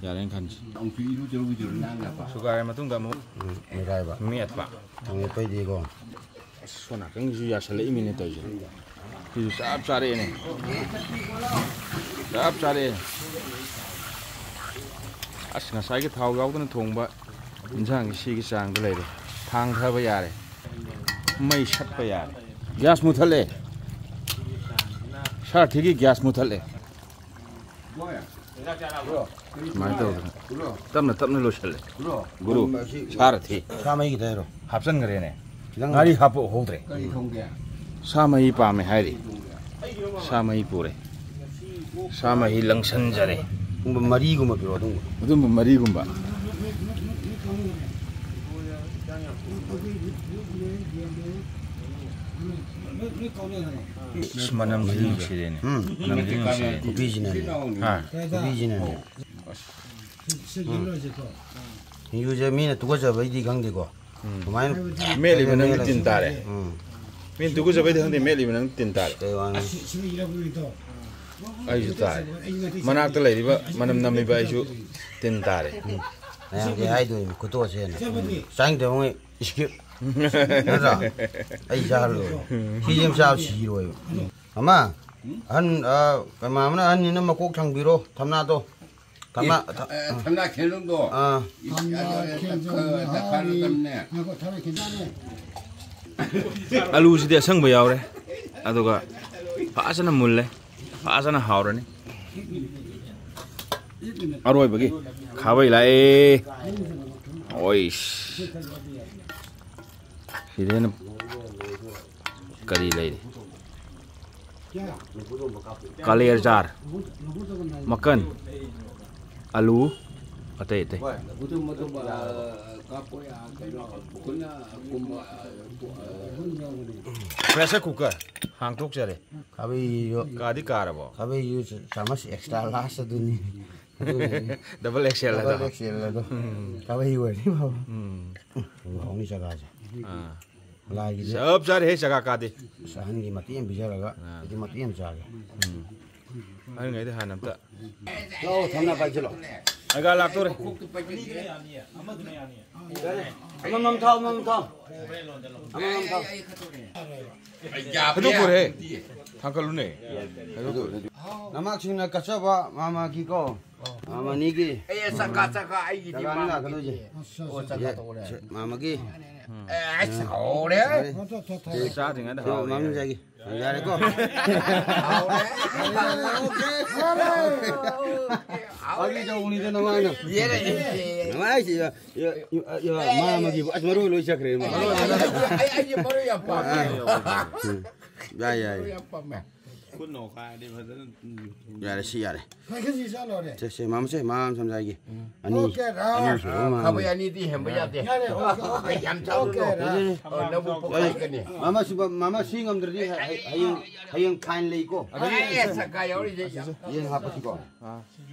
ꯌꯥꯔꯦꯅ ꯈꯟꯁꯤ꯫ ꯑꯃꯨꯛꯁꯨ ꯏꯔꯨꯖꯔꯨ, ꯏꯔꯨꯖꯔꯨ ꯅꯥꯟꯅꯕ꯫ ꯁꯨꯒꯥꯏꯔ ꯃꯇꯨꯡꯗ ꯑꯃꯨꯛ ꯎꯝ, ꯃꯦꯠꯈꯥꯏꯕ꯫ ꯃꯦꯠꯄ꯫ ꯑꯃꯦꯠꯄꯩꯗꯤꯀꯣ꯫ ꯑꯁ, ꯁꯣꯝ ꯅꯥꯀꯟꯒꯤꯁꯨ ꯌꯥꯁꯜꯂꯛꯏꯃꯤꯅꯦ ꯇꯧꯔꯤꯁꯦ꯫ ꯁꯤꯁꯨ ꯆꯞ ꯆꯥꯔꯛꯑꯦꯅꯦ꯫ ꯆꯞ ꯆꯥꯔꯦ꯫ ꯑꯁ, ꯉꯁꯥꯏꯒꯤ ꯊꯥꯎ ꯌꯥꯎꯗꯅ ꯊꯣꯡꯕ ꯏꯟꯁꯥꯡꯁꯤ ꯁꯤꯒꯤ ꯆꯥꯡꯗ ꯂꯩꯔꯦ꯫ ꯊꯥꯡ ꯊꯥꯕ ꯌꯥꯔꯦ, ꯃꯩ ꯁꯠꯄ ꯌꯥꯔꯦ꯫ ꯒ꯭ꯌꯥꯁ ꯃꯨꯊꯠꯂꯦ, ꯁꯥꯔꯊꯤꯒꯤ ꯒ꯭ꯌꯥꯁ ꯃꯨꯊꯠꯂꯦ꯫ ꯁꯨꯃꯥꯏꯅ ꯇꯧꯗꯅ ꯇꯞꯅ ꯇꯞꯅ ꯂꯣꯏꯁꯤꯜꯂꯦ꯫ ꯒꯨꯔꯨ, ꯁꯥꯔꯊꯤ꯫ ꯁꯥ ꯃꯍꯤ ꯈꯤꯇ ꯍꯥꯏꯔꯣ꯫ ꯍꯥꯞꯆꯟꯈ꯭ꯔꯦꯅꯦ꯫ ꯈꯤꯇꯪ ꯉꯥꯔꯤ ꯍꯥꯞꯄ ꯎꯍꯧꯗ꯭ꯔꯦ꯫ ꯀꯔꯤ ꯊꯣꯡꯒꯦ? ꯁꯥ ꯃꯍꯤ ꯄꯥꯝꯃꯦ ꯍꯥꯏꯔꯤ꯫ ꯁꯥ ꯃꯍꯤ ꯄꯨꯔꯦ꯫ ꯁꯥ ꯃꯍꯤ ꯂꯪꯁꯟꯖꯔꯦ꯫ ꯄꯨꯡ ꯃꯔꯤꯒꯨꯝꯕ ꯄꯤꯔꯣ ꯑꯗꯨꯝ꯫ ꯑꯗꯨꯝꯕ ꯃꯔꯤꯒꯨꯝꯕ꯫ ꯑꯁ, ꯃꯅꯝꯁꯤ ꯅꯨꯡꯁꯤꯔꯦꯅꯦ꯫ ꯎꯝ꯫ ꯃꯅꯝꯁꯤ ꯅꯨꯡꯁꯤꯔꯦꯅꯦ꯫ ꯀꯣꯕꯤꯁꯤꯅꯅꯦ꯫ ꯍꯥ? ꯀꯣꯕꯤꯁꯤꯅꯅꯦ꯫ ꯁꯤꯡꯖꯨꯁꯦ ꯃꯤꯅ ꯇꯨꯀꯠꯆꯕꯩꯗꯤ ꯈꯪꯗꯦꯀꯣ꯫ ꯎꯝ꯫ ꯁꯨꯃꯥꯏꯅ ꯃꯦꯠꯂꯤꯕ ꯅꯪꯗꯤ ꯇꯤꯟ ꯇꯥꯔꯦ꯫ ꯎꯝ꯫ ꯃꯤꯅ ꯇꯨꯀꯠꯆꯕꯩꯗꯤ ꯈꯪꯗꯦ, ꯃꯦꯠꯂꯤꯕ ꯅꯪ ꯇꯤꯟ ꯇꯥꯔꯦ꯫ ꯀꯩ ꯋꯥꯅꯤ? ꯑꯩꯁꯨ ꯇꯥꯔꯦ꯫ ꯃꯅꯥꯛꯇ ꯂꯩꯔꯤꯕ ꯃꯅꯝ ꯅꯝꯃꯤꯕ ꯑꯩꯁꯨ ꯇꯤꯟ ꯇꯥꯔꯦ꯫ ꯃꯌꯥꯝꯒꯤ ꯍꯥꯏꯗꯣꯏꯅꯤ ꯈꯨꯇꯣꯛꯁꯦꯅ꯫ ꯆꯥꯅꯤꯡꯗꯕ ꯉꯩ skip꯫ ꯅꯠꯇ꯭ꯔꯥ? ꯑꯩ ꯆꯥꯔ ꯂꯣꯏꯔꯦ꯫ ꯁꯤꯁꯦ ꯌꯥꯝ ꯆꯥꯕ ꯁꯤꯔꯣꯏꯕ꯫ ꯑꯃ, ꯑꯍꯟ, ꯑ, ꯀꯩꯃꯥ ꯑꯃꯅ ꯑꯍꯟꯅꯤꯅ ꯃꯀꯣꯛ ꯊꯥꯡꯕꯤꯔꯣ, ꯊꯝꯅꯥꯗꯣ꯫ ꯊꯝꯅꯥ, ꯊ-, ꯑꯦ, ꯊꯝꯅꯥ ꯈꯦꯟꯖꯣꯡꯗꯣ꯫ ꯑꯥ꯫ ꯊꯝꯅꯥ ꯈꯦꯟꯖꯣꯡ ꯇꯛꯈꯥꯏꯔꯗꯕꯅꯦ꯫ ꯉꯥꯏꯈꯣ, ꯊꯝꯅꯥ ꯈꯦꯟꯖꯣꯡꯅꯦ꯫ ꯑꯂꯨꯁꯤꯗꯤ ꯑꯁꯪꯕ ꯌꯥꯎꯔꯦ, ꯑꯗꯨꯒ ꯐꯖꯅ ꯃꯨꯜꯂꯦ, ꯐꯖꯅ ꯍꯥꯎꯔꯅꯤ꯫ ꯑꯔꯣꯏꯕꯒꯤ ꯈꯥꯕꯩ ꯂꯥꯛꯑꯦ꯫ ꯑꯣꯏꯁ꯫ ꯁꯤꯗ ꯍꯦꯟꯅ ꯀꯔꯤ ꯂꯩꯔꯤ? ꯀꯥꯂꯦꯖꯥꯔ, ꯃꯀꯟ, ꯑꯂꯨ, ꯑꯇꯩ ꯑꯇꯩ꯫ Pressure cooker ꯍꯥꯡꯇꯣꯛꯆꯔꯦ꯫ ꯈꯥꯕꯩꯁꯨ, ꯀꯥꯗꯤ ꯀꯥꯔꯕꯣ? ꯈꯥꯕꯩꯁꯨ ꯆꯥꯃꯁ extra large ꯑꯗꯨꯅꯤ꯫ ꯑꯗꯨꯅꯤ꯫ Double X L ꯑꯗꯣ? Double X L ꯑꯗꯣ꯫ ꯎꯝ꯫ ꯈꯥꯕꯩ ꯑꯣꯏꯔꯗꯤ ꯐꯕ꯫ ꯎꯝ꯫ ꯎꯝ, ꯍꯥꯎꯅꯤ ꯆꯒꯥꯁꯦ꯫ ꯑꯥ꯫ ꯂꯥꯏꯒꯤꯁꯦ꯫ ꯆꯞ ꯆꯥꯔꯦꯍꯦ ꯆꯒꯥ ꯀꯥꯗꯤ꯫ ꯑꯁ, ꯑꯍꯟꯒꯤ ꯃꯇꯦꯛ ꯑꯃ ꯄꯤꯖꯔꯒ ꯑꯥ꯫ ꯑꯩꯗꯤ ꯃꯇꯦꯛ ꯑꯃ ꯆꯥꯒꯦ꯫ ꯎꯝ꯫ ꯑꯍꯟꯈꯩꯗꯤ ꯍꯥꯟꯅ ꯑꯝꯇ꯫ ꯂꯥꯛꯑꯣ, ꯊꯝꯅꯥ ꯄꯥꯏꯁꯤꯜꯂꯣ꯫ ꯑꯒꯥ ꯂꯥꯛꯇꯣꯔꯦ꯫ ꯑꯃꯃꯝ ꯊꯥꯎ, ꯑꯃꯃꯝ ꯊꯥꯎ꯫ ꯑꯃꯃꯝ ꯊꯥꯎ꯫ ꯍꯩꯗꯣꯛꯈꯣꯔꯦ꯫ ꯊꯥꯡꯀꯠꯂꯨꯅꯦ꯫ ꯍꯩꯗꯣꯛꯈꯣꯔꯦ꯫ ꯅꯃꯥꯛꯁꯤꯡꯅ ꯀꯠꯆꯕ ꯃꯥꯃꯒꯤꯀꯣ꯫ ꯃꯥꯃꯅꯤꯒꯤ꯫ ꯑꯦ, ꯆꯪꯒꯥ, ꯆꯪꯒꯥ, ꯑꯩꯒꯤꯗꯤ ꯖꯒꯥꯅꯤ ꯃꯥꯃꯒꯤ꯫ ꯂꯥꯛꯀꯗꯣꯏꯁꯦ꯫ ꯑꯣ, ꯆꯪꯒꯥ ꯇꯧꯔꯦ꯫ ꯁꯦ, ꯃꯥꯃꯒꯤ꯫ ꯑꯦ, ꯑꯁ, ꯍꯧꯔꯦ꯫ ꯌꯥꯔꯦ꯫ ꯆꯥꯗ꯭ꯔꯤꯉꯩꯗ ꯁꯦ, ꯍꯥꯎꯔꯦ꯫ ꯃꯥꯃ ꯆꯥꯒꯦ꯫ ꯌꯥꯔꯦꯀꯣ? ꯍꯥꯎꯔꯦ꯫ ꯐꯥꯒꯤ ꯇꯧꯕꯅꯤꯗ ꯅꯃꯥꯏꯅ꯫ ꯌꯦꯔꯦ, ꯌꯦꯔꯦ꯫ ꯅꯃꯥꯏꯁꯤ, ꯌꯥ, ꯌꯥ, ꯌꯥ, ꯌꯥ, ꯃꯥ ꯑꯃꯒꯤꯕꯨ ꯑꯁ ꯃꯔꯣꯏ ꯂꯣꯏ ꯆꯠꯈ꯭ꯔꯦ, ꯃꯥ꯫ ꯑꯩ, ꯑꯩ, ꯑꯩ, ꯑꯩ ꯃꯔꯣꯏ ꯌꯥꯝ ꯄꯥꯝꯃꯦ꯫ ꯑꯥ, ꯎꯝ꯫ ꯌꯥꯏ, ꯌꯥꯏ꯫ ꯃꯔꯣꯏ ꯌꯥꯝ ꯄꯥꯝꯃꯦ꯫ ꯈꯨꯠ ꯅꯣꯛꯈꯥꯏꯔꯗꯤ ꯐꯖꯅ ꯌꯥꯔꯦ, ꯁꯤ ꯌꯥꯔꯦ꯫ ꯐꯒꯠꯁꯤ ꯆꯠꯂꯣꯔꯦ꯫ ꯁꯦ, ꯁꯦ, ꯃꯥꯃ ꯁꯦ, ꯃꯥꯃ ꯁꯝꯖꯥꯏꯒꯤ꯫ ꯎꯝ꯫ ꯑꯅꯤ꯫ ꯑꯣꯀꯦ, ꯔꯥꯝ꯫ ꯑꯅꯤ ꯁꯨꯔꯕ ꯃꯥꯜꯂꯦ꯫ ꯈꯥꯕꯩ ꯑꯅꯤꯗꯤ ꯍꯦꯟꯕ ꯌꯥꯗꯦ꯫ ꯌꯥꯔꯦ, ꯑꯣꯀꯦ, ꯑꯣꯀꯦ꯫ ꯌꯥꯝ ꯆꯥꯎꯔꯨꯅꯨ꯫ ꯑꯣꯀꯦ, ꯔꯥꯝ꯫ ꯑꯣ, ꯅꯕꯨꯛ ꯄꯣꯛꯈꯥꯏꯔꯛꯀꯅꯤ꯫ ꯃꯥꯃ ꯁꯤꯕ-, ꯃꯥꯃ ꯁꯤ ꯉꯝꯗ꯭ꯔꯗꯤ ꯍ-, ꯍ-, ꯍꯌꯦꯡ, ꯍꯌꯦꯡ fine ꯂꯩꯀꯣ꯫ ꯑꯦ, ꯆꯀꯥ ꯌꯥꯎꯔꯤꯁꯦ ꯌꯥꯝ ꯌꯦꯟ ꯍꯥꯞꯄꯁꯤꯀꯣ꯫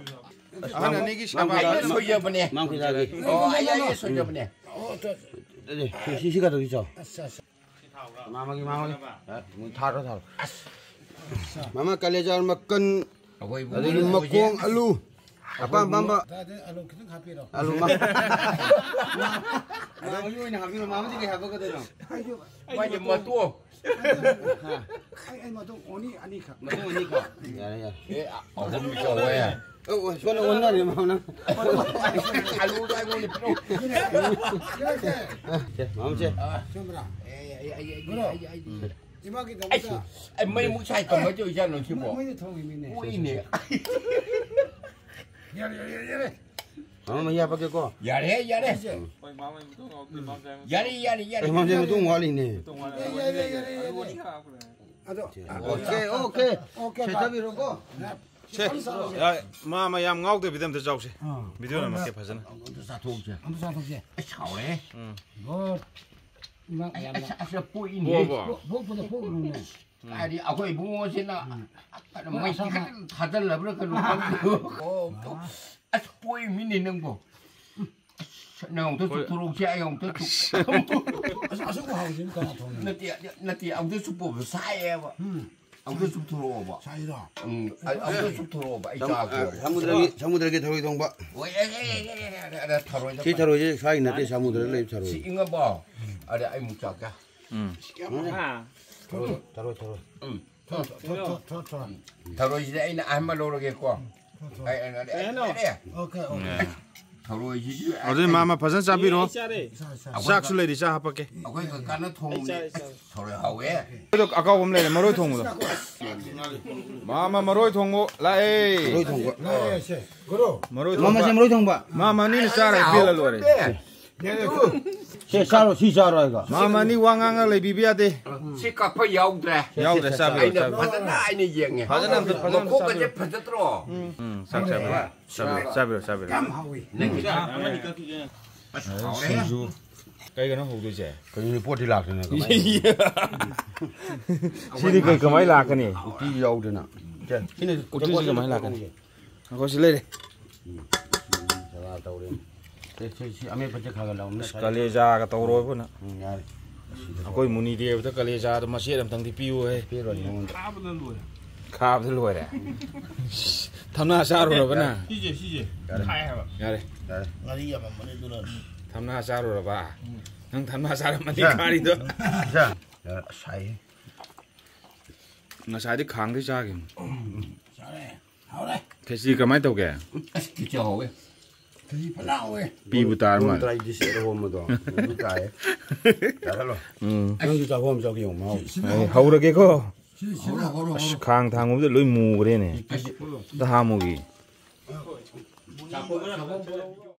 ꯑꯍꯟ ꯑꯅꯤꯒꯤ ꯁꯦꯕꯥ ꯑꯩꯅ ꯁꯣꯏꯖꯕꯅꯦ꯫ ꯃꯥꯡ ꯈꯨꯖꯥꯒꯤ꯫ ꯑꯣ, ꯑꯩ, ꯑꯩꯅ ꯁꯣꯏꯖꯕꯅꯦ꯫ ꯑꯗꯨꯗꯤ ꯁꯤ, ꯁꯤ, ꯁꯤ ꯈꯛꯇꯒꯤ ꯆꯥꯎ꯫ ꯑꯁ, ꯑꯁ꯫ ꯃꯥꯃꯒꯤ, ꯃꯥꯃꯒꯤ꯫ ꯑ, ꯃꯣꯏ ꯊꯥꯔꯣ, ꯊꯥꯔꯣ꯫ ꯃꯥꯃ ꯀꯂꯦꯖꯥ ꯃꯀꯟ, ꯑꯩꯈꯣꯏ ꯑꯗꯒꯤ ꯏꯕꯨꯡꯉꯣ ꯃꯈꯣꯡ, ꯑꯂꯨ꯫ ꯑꯄꯥꯝ ꯑꯄꯥꯝꯕ꯫ ꯗꯥ, ꯗꯥ, ꯑꯂꯨ ꯈꯤꯇꯪ ꯍꯥꯞꯄꯤꯔꯣ꯫ ꯑꯂꯨ ꯃꯥ-, ꯃꯥꯃꯒꯤ ꯑꯣꯏꯅ ꯍꯥꯞꯄꯤꯔꯣ꯫ ꯃꯥꯃꯗꯤ ꯀꯩ ꯍꯥꯞꯄꯛꯀꯗꯣꯏꯅꯣ? ꯑꯩꯁꯨ, ꯑꯩꯁꯨ ꯃꯥꯏꯗꯤ ꯃꯇꯣꯛ꯫ ꯃꯇꯣꯛ꯫ ꯍꯥ꯫ ꯑꯩ, ꯑꯩ ꯃꯇꯣꯛ ꯑꯣꯅꯤ ꯑꯅꯤꯈꯛ꯫ ꯃꯇꯣꯛ ꯑꯅꯤꯈꯛ꯫ ꯌꯥꯔꯦ, ꯌꯥꯔꯦ꯫ ꯑꯦ, ꯑꯍꯨꯝ ꯇꯧꯋꯦ꯫ ꯑꯧ, ꯑꯧ, ꯁꯣꯝꯗ ꯑꯣꯟꯅꯔꯦ, ꯃꯥꯃꯅ꯫ ꯑꯂꯨꯗꯣ ꯑꯩꯉꯣꯟꯗ ꯄꯤꯔꯛꯎ꯫ ꯁꯦ, ꯃꯥꯃ ꯁꯦ꯫ ꯑꯥ꯫ ꯆꯨꯝꯕ꯭ꯔꯥ? ꯑꯦ, ꯑꯩ, ꯑꯩ, ꯑꯩ, ꯕ꯭ꯔꯣ꯫ ꯑꯩ, ꯑꯩ, ꯑꯩ꯫ ꯏꯃꯥꯒꯤꯗꯃꯛꯇ꯫ ꯑꯩꯁꯨ, ꯑꯩ ꯃꯩ ꯃꯨꯛ ꯁꯥꯏ ꯀꯃꯥꯏꯅ ꯇꯧꯔꯤꯖꯥꯠꯅꯣ ꯁꯤꯕꯣ? ꯃꯩ, ꯃꯩꯗ ꯊꯣꯡꯉꯤꯃꯤꯅꯦ꯫ ꯀꯨꯏꯅꯦ꯫ ꯌꯥꯔꯦ, ꯌꯥꯔꯦ, ꯌꯥꯔꯦ, ꯌꯥꯔꯦ꯫ ꯃꯥꯃ ꯃꯍꯤ ꯍꯥꯞꯄꯛꯀꯦꯀꯣ꯫ ꯌꯥꯔꯦ, ꯌꯥꯔꯦ꯫ ꯁꯦ꯫ ꯍꯣꯏ, ꯃꯥꯃ ꯃꯇꯨꯡ ꯉꯥꯎꯗꯦ, ꯃꯥꯃ ꯆꯥꯏ꯫ ꯌꯥꯔꯦ, ꯌꯥꯔꯦ, ꯌꯥꯔꯦ꯫ ꯑꯦ, ꯃꯥꯃ ꯃꯇꯨꯡ ꯋꯥꯠꯂꯤꯅꯦ꯫ ꯃꯇꯨꯡ ꯋꯥꯠꯂꯤ꯫ ꯌꯥꯔꯦ, ꯌꯥꯔꯦ, ꯌꯥꯔꯦ, ꯌꯥꯔꯦ꯫ ꯑꯗꯨ ꯑꯅꯤ ꯈꯛ ꯍꯥꯞꯈ꯭ꯔꯦ꯫ ꯑꯗꯣ, ꯑꯣꯀꯦ, ꯑꯣꯀꯦ꯫ ꯑꯣꯀꯦ, ꯕꯥꯏ꯫ ꯁꯦꯠꯊꯕꯤꯔꯣꯀꯣ꯫ ꯁꯦ, ꯌꯥ, ꯃꯥ, ꯃꯌꯥꯝ ꯉꯥꯎꯗꯕꯤꯗ ꯑꯝꯇ ꯆꯥꯎꯁꯦ꯫ ꯑꯥ꯫ ꯚꯤꯗꯤꯑꯣ ꯅꯝꯃꯛꯀꯦ ꯐꯖꯅ꯫ ꯑꯝꯇ ꯆꯥꯊꯣꯛꯁꯦ꯫ ꯑꯝꯇ ꯆꯥꯊꯣꯛꯁꯦ꯫ ꯑꯁ, ꯍꯥꯎꯔꯦ꯫ ꯎꯝ꯫ ꯒꯨꯗ꯫ ꯏꯃꯥ ꯑꯁ, ꯌꯥꯝꯅ ꯑꯁ, ꯑꯁ, ꯄꯣꯛꯏꯅꯦ꯫ ꯄꯣꯛꯑꯕꯣ? ꯄꯣꯛ-, ꯄꯣꯛꯄꯗ ꯄꯣꯛꯎꯅꯨꯅꯦ꯫ ꯎꯝ꯫ ꯀꯥꯏꯗꯤ ꯑꯩꯈꯣꯏ ꯏꯕꯨꯡꯉꯣꯁꯤꯅ ꯎꯝ꯫ ꯀꯩꯅꯣ ꯃꯩ ꯈꯤꯇꯪ ꯊꯥꯖꯜꯂꯕ꯭ꯔꯥ ꯀꯩꯅꯣ ꯈꯪꯗꯦ꯫ ꯑꯣ, ꯑꯁ, ꯄꯣꯛꯏ ꯃꯤꯅꯦ ꯅꯪꯕꯣ꯫ ꯑꯁ, ꯅꯪ ꯑꯃꯨꯛꯇ ꯍꯣꯏ꯫ ꯆꯨꯞꯊꯣꯔꯛꯎꯁꯦ, ꯑꯩ ꯑꯃꯨꯛꯇ ꯆꯨꯞ-, ꯑꯁ, ꯑꯁꯨꯛ ꯍꯥꯎꯁꯤꯕꯨ ꯀꯅꯥ ꯊꯣꯡꯉꯤꯅꯣ? ꯅꯠꯇꯦ, ꯅꯠꯇꯦ, ꯑꯃꯨꯛꯇ ꯆꯨꯞꯄꯣꯕ ꯁꯥꯏꯌꯦꯕ꯫ ꯎꯝ꯫ ꯑꯃꯨꯛꯇ ꯆꯨꯞꯊꯣꯔꯛꯑꯣꯕ꯫ ꯁꯥꯏꯔꯣ? ꯎꯝ, ꯑ-, ꯑꯃꯨꯛꯇ ꯆꯨꯞꯊꯣꯔꯛꯑꯣꯕ, ꯑꯩ ꯆꯥꯒꯦ꯫ ꯁꯃꯨꯗ꯭ꯔꯒꯤ, ꯁꯃꯨꯗ꯭ꯔꯒꯤ ꯊꯔꯣꯏ ꯊꯣꯡꯕ꯫ ꯑꯣꯏ, ꯑꯦ, ꯑꯦ, ꯑꯦ, ꯑꯦ, ꯑꯦ, ꯑꯦ, ꯊꯔꯣꯏꯗ ꯁꯤ ꯄꯟ-, ꯊꯔꯣꯏꯁꯦ ꯁ꯭ꯋꯥꯏꯒꯤ ꯅꯠꯇꯦ, ꯁꯃꯨꯗ꯭ꯔꯗ ꯂꯩꯕ ꯁꯤ ꯊꯔꯣꯏ꯫ ꯏꯪꯉꯕꯣ? ꯑꯗ ꯑꯩ ꯑꯃꯨꯛ ꯆꯥꯒꯦ꯫ ꯎꯝ꯫ ꯊꯔꯣꯏ, ꯊꯔꯣꯏ, ꯊꯔꯣꯏ꯫ ꯎꯝ꯫ ꯊꯣ, ꯊꯣ, ꯊꯣ, ꯊꯣ, ꯊꯣ꯫ ꯊꯔꯣꯏꯁꯤꯗꯤ ꯑꯩꯅ ꯑꯍꯥꯟꯕ ꯂꯧꯔꯒꯦꯀꯣ꯫ ꯑꯩ, ꯑꯩ, ꯑꯩ, ꯀꯩ ꯍꯥꯏꯅꯣ? ꯑꯩ, ꯑꯩ꯫ Okay, okay. ꯎꯝ꯫ ꯊꯔꯣꯏꯁꯤꯗꯤ ꯑꯗꯨꯗꯤ ꯃꯥ, ꯃꯥ ꯐꯖꯅ ꯆꯥꯕꯤꯔꯣ꯫ ꯑꯩ ꯆꯥꯔꯦ꯫ ꯆꯥꯛꯁꯨ ꯂꯩꯔꯤ, ꯆꯥ ꯍꯥꯄꯛꯀꯦ꯫ ꯑꯩꯈꯣꯏ ꯀꯀꯥꯅ ꯊꯣꯡꯕꯅꯦ꯫ ꯑꯩ ꯆꯥꯔꯦ, ꯆꯥꯔꯦ꯫ ꯑꯁ, ꯊꯔꯣꯏ ꯍꯥꯎꯋꯦ꯫ ꯑꯗꯣ ꯑꯀꯥꯎꯕ ꯑꯃ ꯂꯩꯔꯦ, ꯃꯔꯣꯏ ꯊꯣꯡꯕꯗꯣ꯫ ꯃꯥ, ꯃꯥ ꯃꯔꯣꯏ ꯊꯣꯡꯕ ꯂꯥꯛꯑꯦ꯫ ꯃꯔꯣꯏ ꯊꯣꯡꯕ꯫ ꯂꯥꯛꯑꯦ, ꯁꯦ꯫ ꯒꯨꯔꯨ꯫ ꯃꯔꯣꯏ ꯃꯃꯥ, ꯊꯣꯡꯕ꯫ ꯁꯦ, ꯃꯔꯣꯏ ꯊꯣꯡꯕ꯫ ꯃꯥ, ꯃꯥ ꯑꯅꯤꯅ ꯆꯥꯔꯒ ꯄꯦꯜꯂ ꯂꯣꯏꯔꯦ꯫ ꯍꯥꯎꯕꯅꯦ꯫ ꯁꯦ, ꯆꯥꯔꯣ, ꯁꯤ ꯆꯥꯔꯣ ꯍꯥꯏꯒ꯫ ꯃꯥ, ꯃꯥ ꯑꯅꯤ ꯋꯥ ꯉꯥꯡꯉ ꯂꯩꯕꯤꯕ ꯌꯥꯗꯦ꯫ ꯁꯤ ꯀꯛꯄ ꯌꯥꯎꯗ꯭ꯔꯦ꯫ ꯌꯥꯎꯗ꯭ꯔꯦ, ꯆꯥꯕꯤꯔꯣ, ꯑꯩꯅ ꯆꯥꯕꯤꯔꯣ꯫ ꯐꯖꯅ ꯑꯩꯅ ꯌꯦꯡꯉꯦ꯫ ꯐꯖꯅ ꯑꯝꯇ, ꯐꯖꯅ ꯑꯝꯇ ꯃꯈꯣꯛꯀꯁꯦ ꯆꯥꯕꯤꯔꯣ꯫ ꯐꯖꯗ꯭ꯔꯣ? ꯎꯝ, ꯆꯥꯛ ꯆꯥꯕꯤꯔꯣ꯫ ꯆꯥꯕꯤꯔꯣ, ꯆꯥꯕꯤꯔꯣ, ꯆꯥꯕꯤꯔꯣ꯫ ꯌꯥꯝ ꯍꯥꯎꯏ꯫ ꯅꯪꯒꯤ ꯑꯁ, ꯍꯥꯎꯔꯦ꯫ ꯁꯤꯡꯖꯨ꯫ ꯀꯩꯒꯅꯣ ꯍꯧꯗꯣꯏꯁꯦ? ꯀꯩꯅꯣ ꯄꯣꯠꯇꯤ ꯂꯥꯛꯇꯅ ꯀꯃꯥꯏꯅ? ꯁꯤꯗꯤ ꯀꯩ ꯀꯃꯥꯏ ꯂꯥꯛꯀꯅꯤ? ꯎꯇꯤ ꯌꯥꯎꯗꯅ꯫ ꯁꯤꯅ ꯎꯇꯤꯁꯤ ꯀꯃꯥꯏꯅ ꯂꯥꯛꯀꯅꯤ? ꯑꯩꯈꯣꯏ ꯁꯤ ꯂꯩꯔꯦ꯫ ꯎꯝ꯫ ꯎꯝ, ꯖꯒꯥ ꯇꯧꯔꯦ꯫ ꯁꯤ, ꯁꯤ, ꯁꯤ ꯑꯃꯦꯠꯄꯁꯦ ꯈꯔ ꯈꯔ ꯂꯧꯅ ꯑꯁ, ꯀꯥꯂꯦꯖꯥꯒ ꯇꯧꯔꯣꯏꯕꯅ꯫ ꯎꯝ, ꯌꯥꯔꯦ꯫ ꯑꯩꯈꯣꯏ ꯃꯨꯅꯤ ꯗꯦꯕꯗ ꯀꯥꯂꯦꯖꯥꯗꯣ ꯃꯆꯦꯠ ꯑꯃꯇꯪꯗꯤ ꯄꯤꯌꯨ ꯍꯦ꯫ ꯄꯤꯔꯣꯏ ꯅꯉꯣꯟꯗ꯫ ꯈꯥꯕꯗ ꯂꯣꯏꯔꯦ꯫ ꯈꯥꯕꯗ ꯂꯣꯏꯔꯦ꯫ ꯊꯝꯅꯥ ꯆꯥꯔꯨꯔꯕꯅ? ꯁꯤꯁꯦ, ꯁꯤꯁꯦ꯫ ꯌꯥꯔꯦ꯫ ꯈꯥꯏ ꯍꯥꯏꯕ꯫ ꯌꯥꯔꯦ꯫ ꯌꯥꯔꯦ꯫ ꯉꯥꯔꯤ ꯌꯥꯝꯃꯝꯃꯅꯤ ꯑꯗꯨꯅ꯫ ꯊꯝꯅꯥ ꯆꯥꯔꯨꯔꯕ? ꯎꯝ꯫ ꯅꯪ ꯊꯝꯅꯥ ꯆꯥꯔꯝꯃꯗꯤ ꯌꯥ꯫ ꯈꯥꯔꯤꯗꯣ꯫ ꯌꯥ꯫ ꯌꯥꯔꯦ꯫ ꯑꯁ, ꯁꯥꯏꯍꯦ꯫ ꯉꯁꯥꯏꯗꯤ ꯈꯥꯡꯗꯩ ꯆꯥꯈꯤꯕꯅꯤ꯫ ꯆꯥꯔꯦ꯫ ꯍꯥꯎꯔꯦ꯫ ꯈꯦꯆꯤ ꯀꯃꯥꯏꯅ ꯇꯧꯒꯦ? ꯑꯁ, ꯈꯦꯆꯤ ꯍꯥꯎꯋꯦ꯫ ꯈꯦꯆꯤ ꯐꯖꯅ ꯍꯥꯎꯋꯦ꯫ ꯄꯤꯕꯨ ꯇꯥꯔ ꯃꯥꯜꯂꯦ꯫ ꯇ꯭ꯔꯥꯏꯗꯤ ꯁꯦꯠ ꯑꯍꯣꯡꯕꯗꯣ꯫ ꯑꯗꯨ ꯇꯥꯏꯌꯦ꯫ ꯆꯥꯍꯜꯂꯣ꯫ ꯎꯝ꯫ ꯅꯪꯁꯨ ꯆꯥꯛꯈꯣꯝ ꯆꯥꯎ ꯌꯦꯡꯉꯣ, ꯃꯍꯥꯎ꯫ ꯁꯤ, ꯁꯤ, ꯑꯩ ꯍꯧꯔꯒꯦꯀꯣ꯫ ꯁꯤ, ꯁꯤ, ꯍꯧꯔꯣ, ꯍꯧꯔꯣ, ꯑꯁ, ꯍꯧꯔꯣ꯫ ꯈꯥꯡ ꯊꯥꯡꯕꯗ ꯂꯣꯏ ꯃꯨꯈ꯭ꯔꯦꯅꯦ꯫ ꯑꯁ꯫ ꯑꯝꯇ ꯍꯥꯝꯃꯨꯒꯤ꯫ ꯆꯥꯛꯈꯣꯝ, ꯆꯥꯛꯈꯣꯝ꯫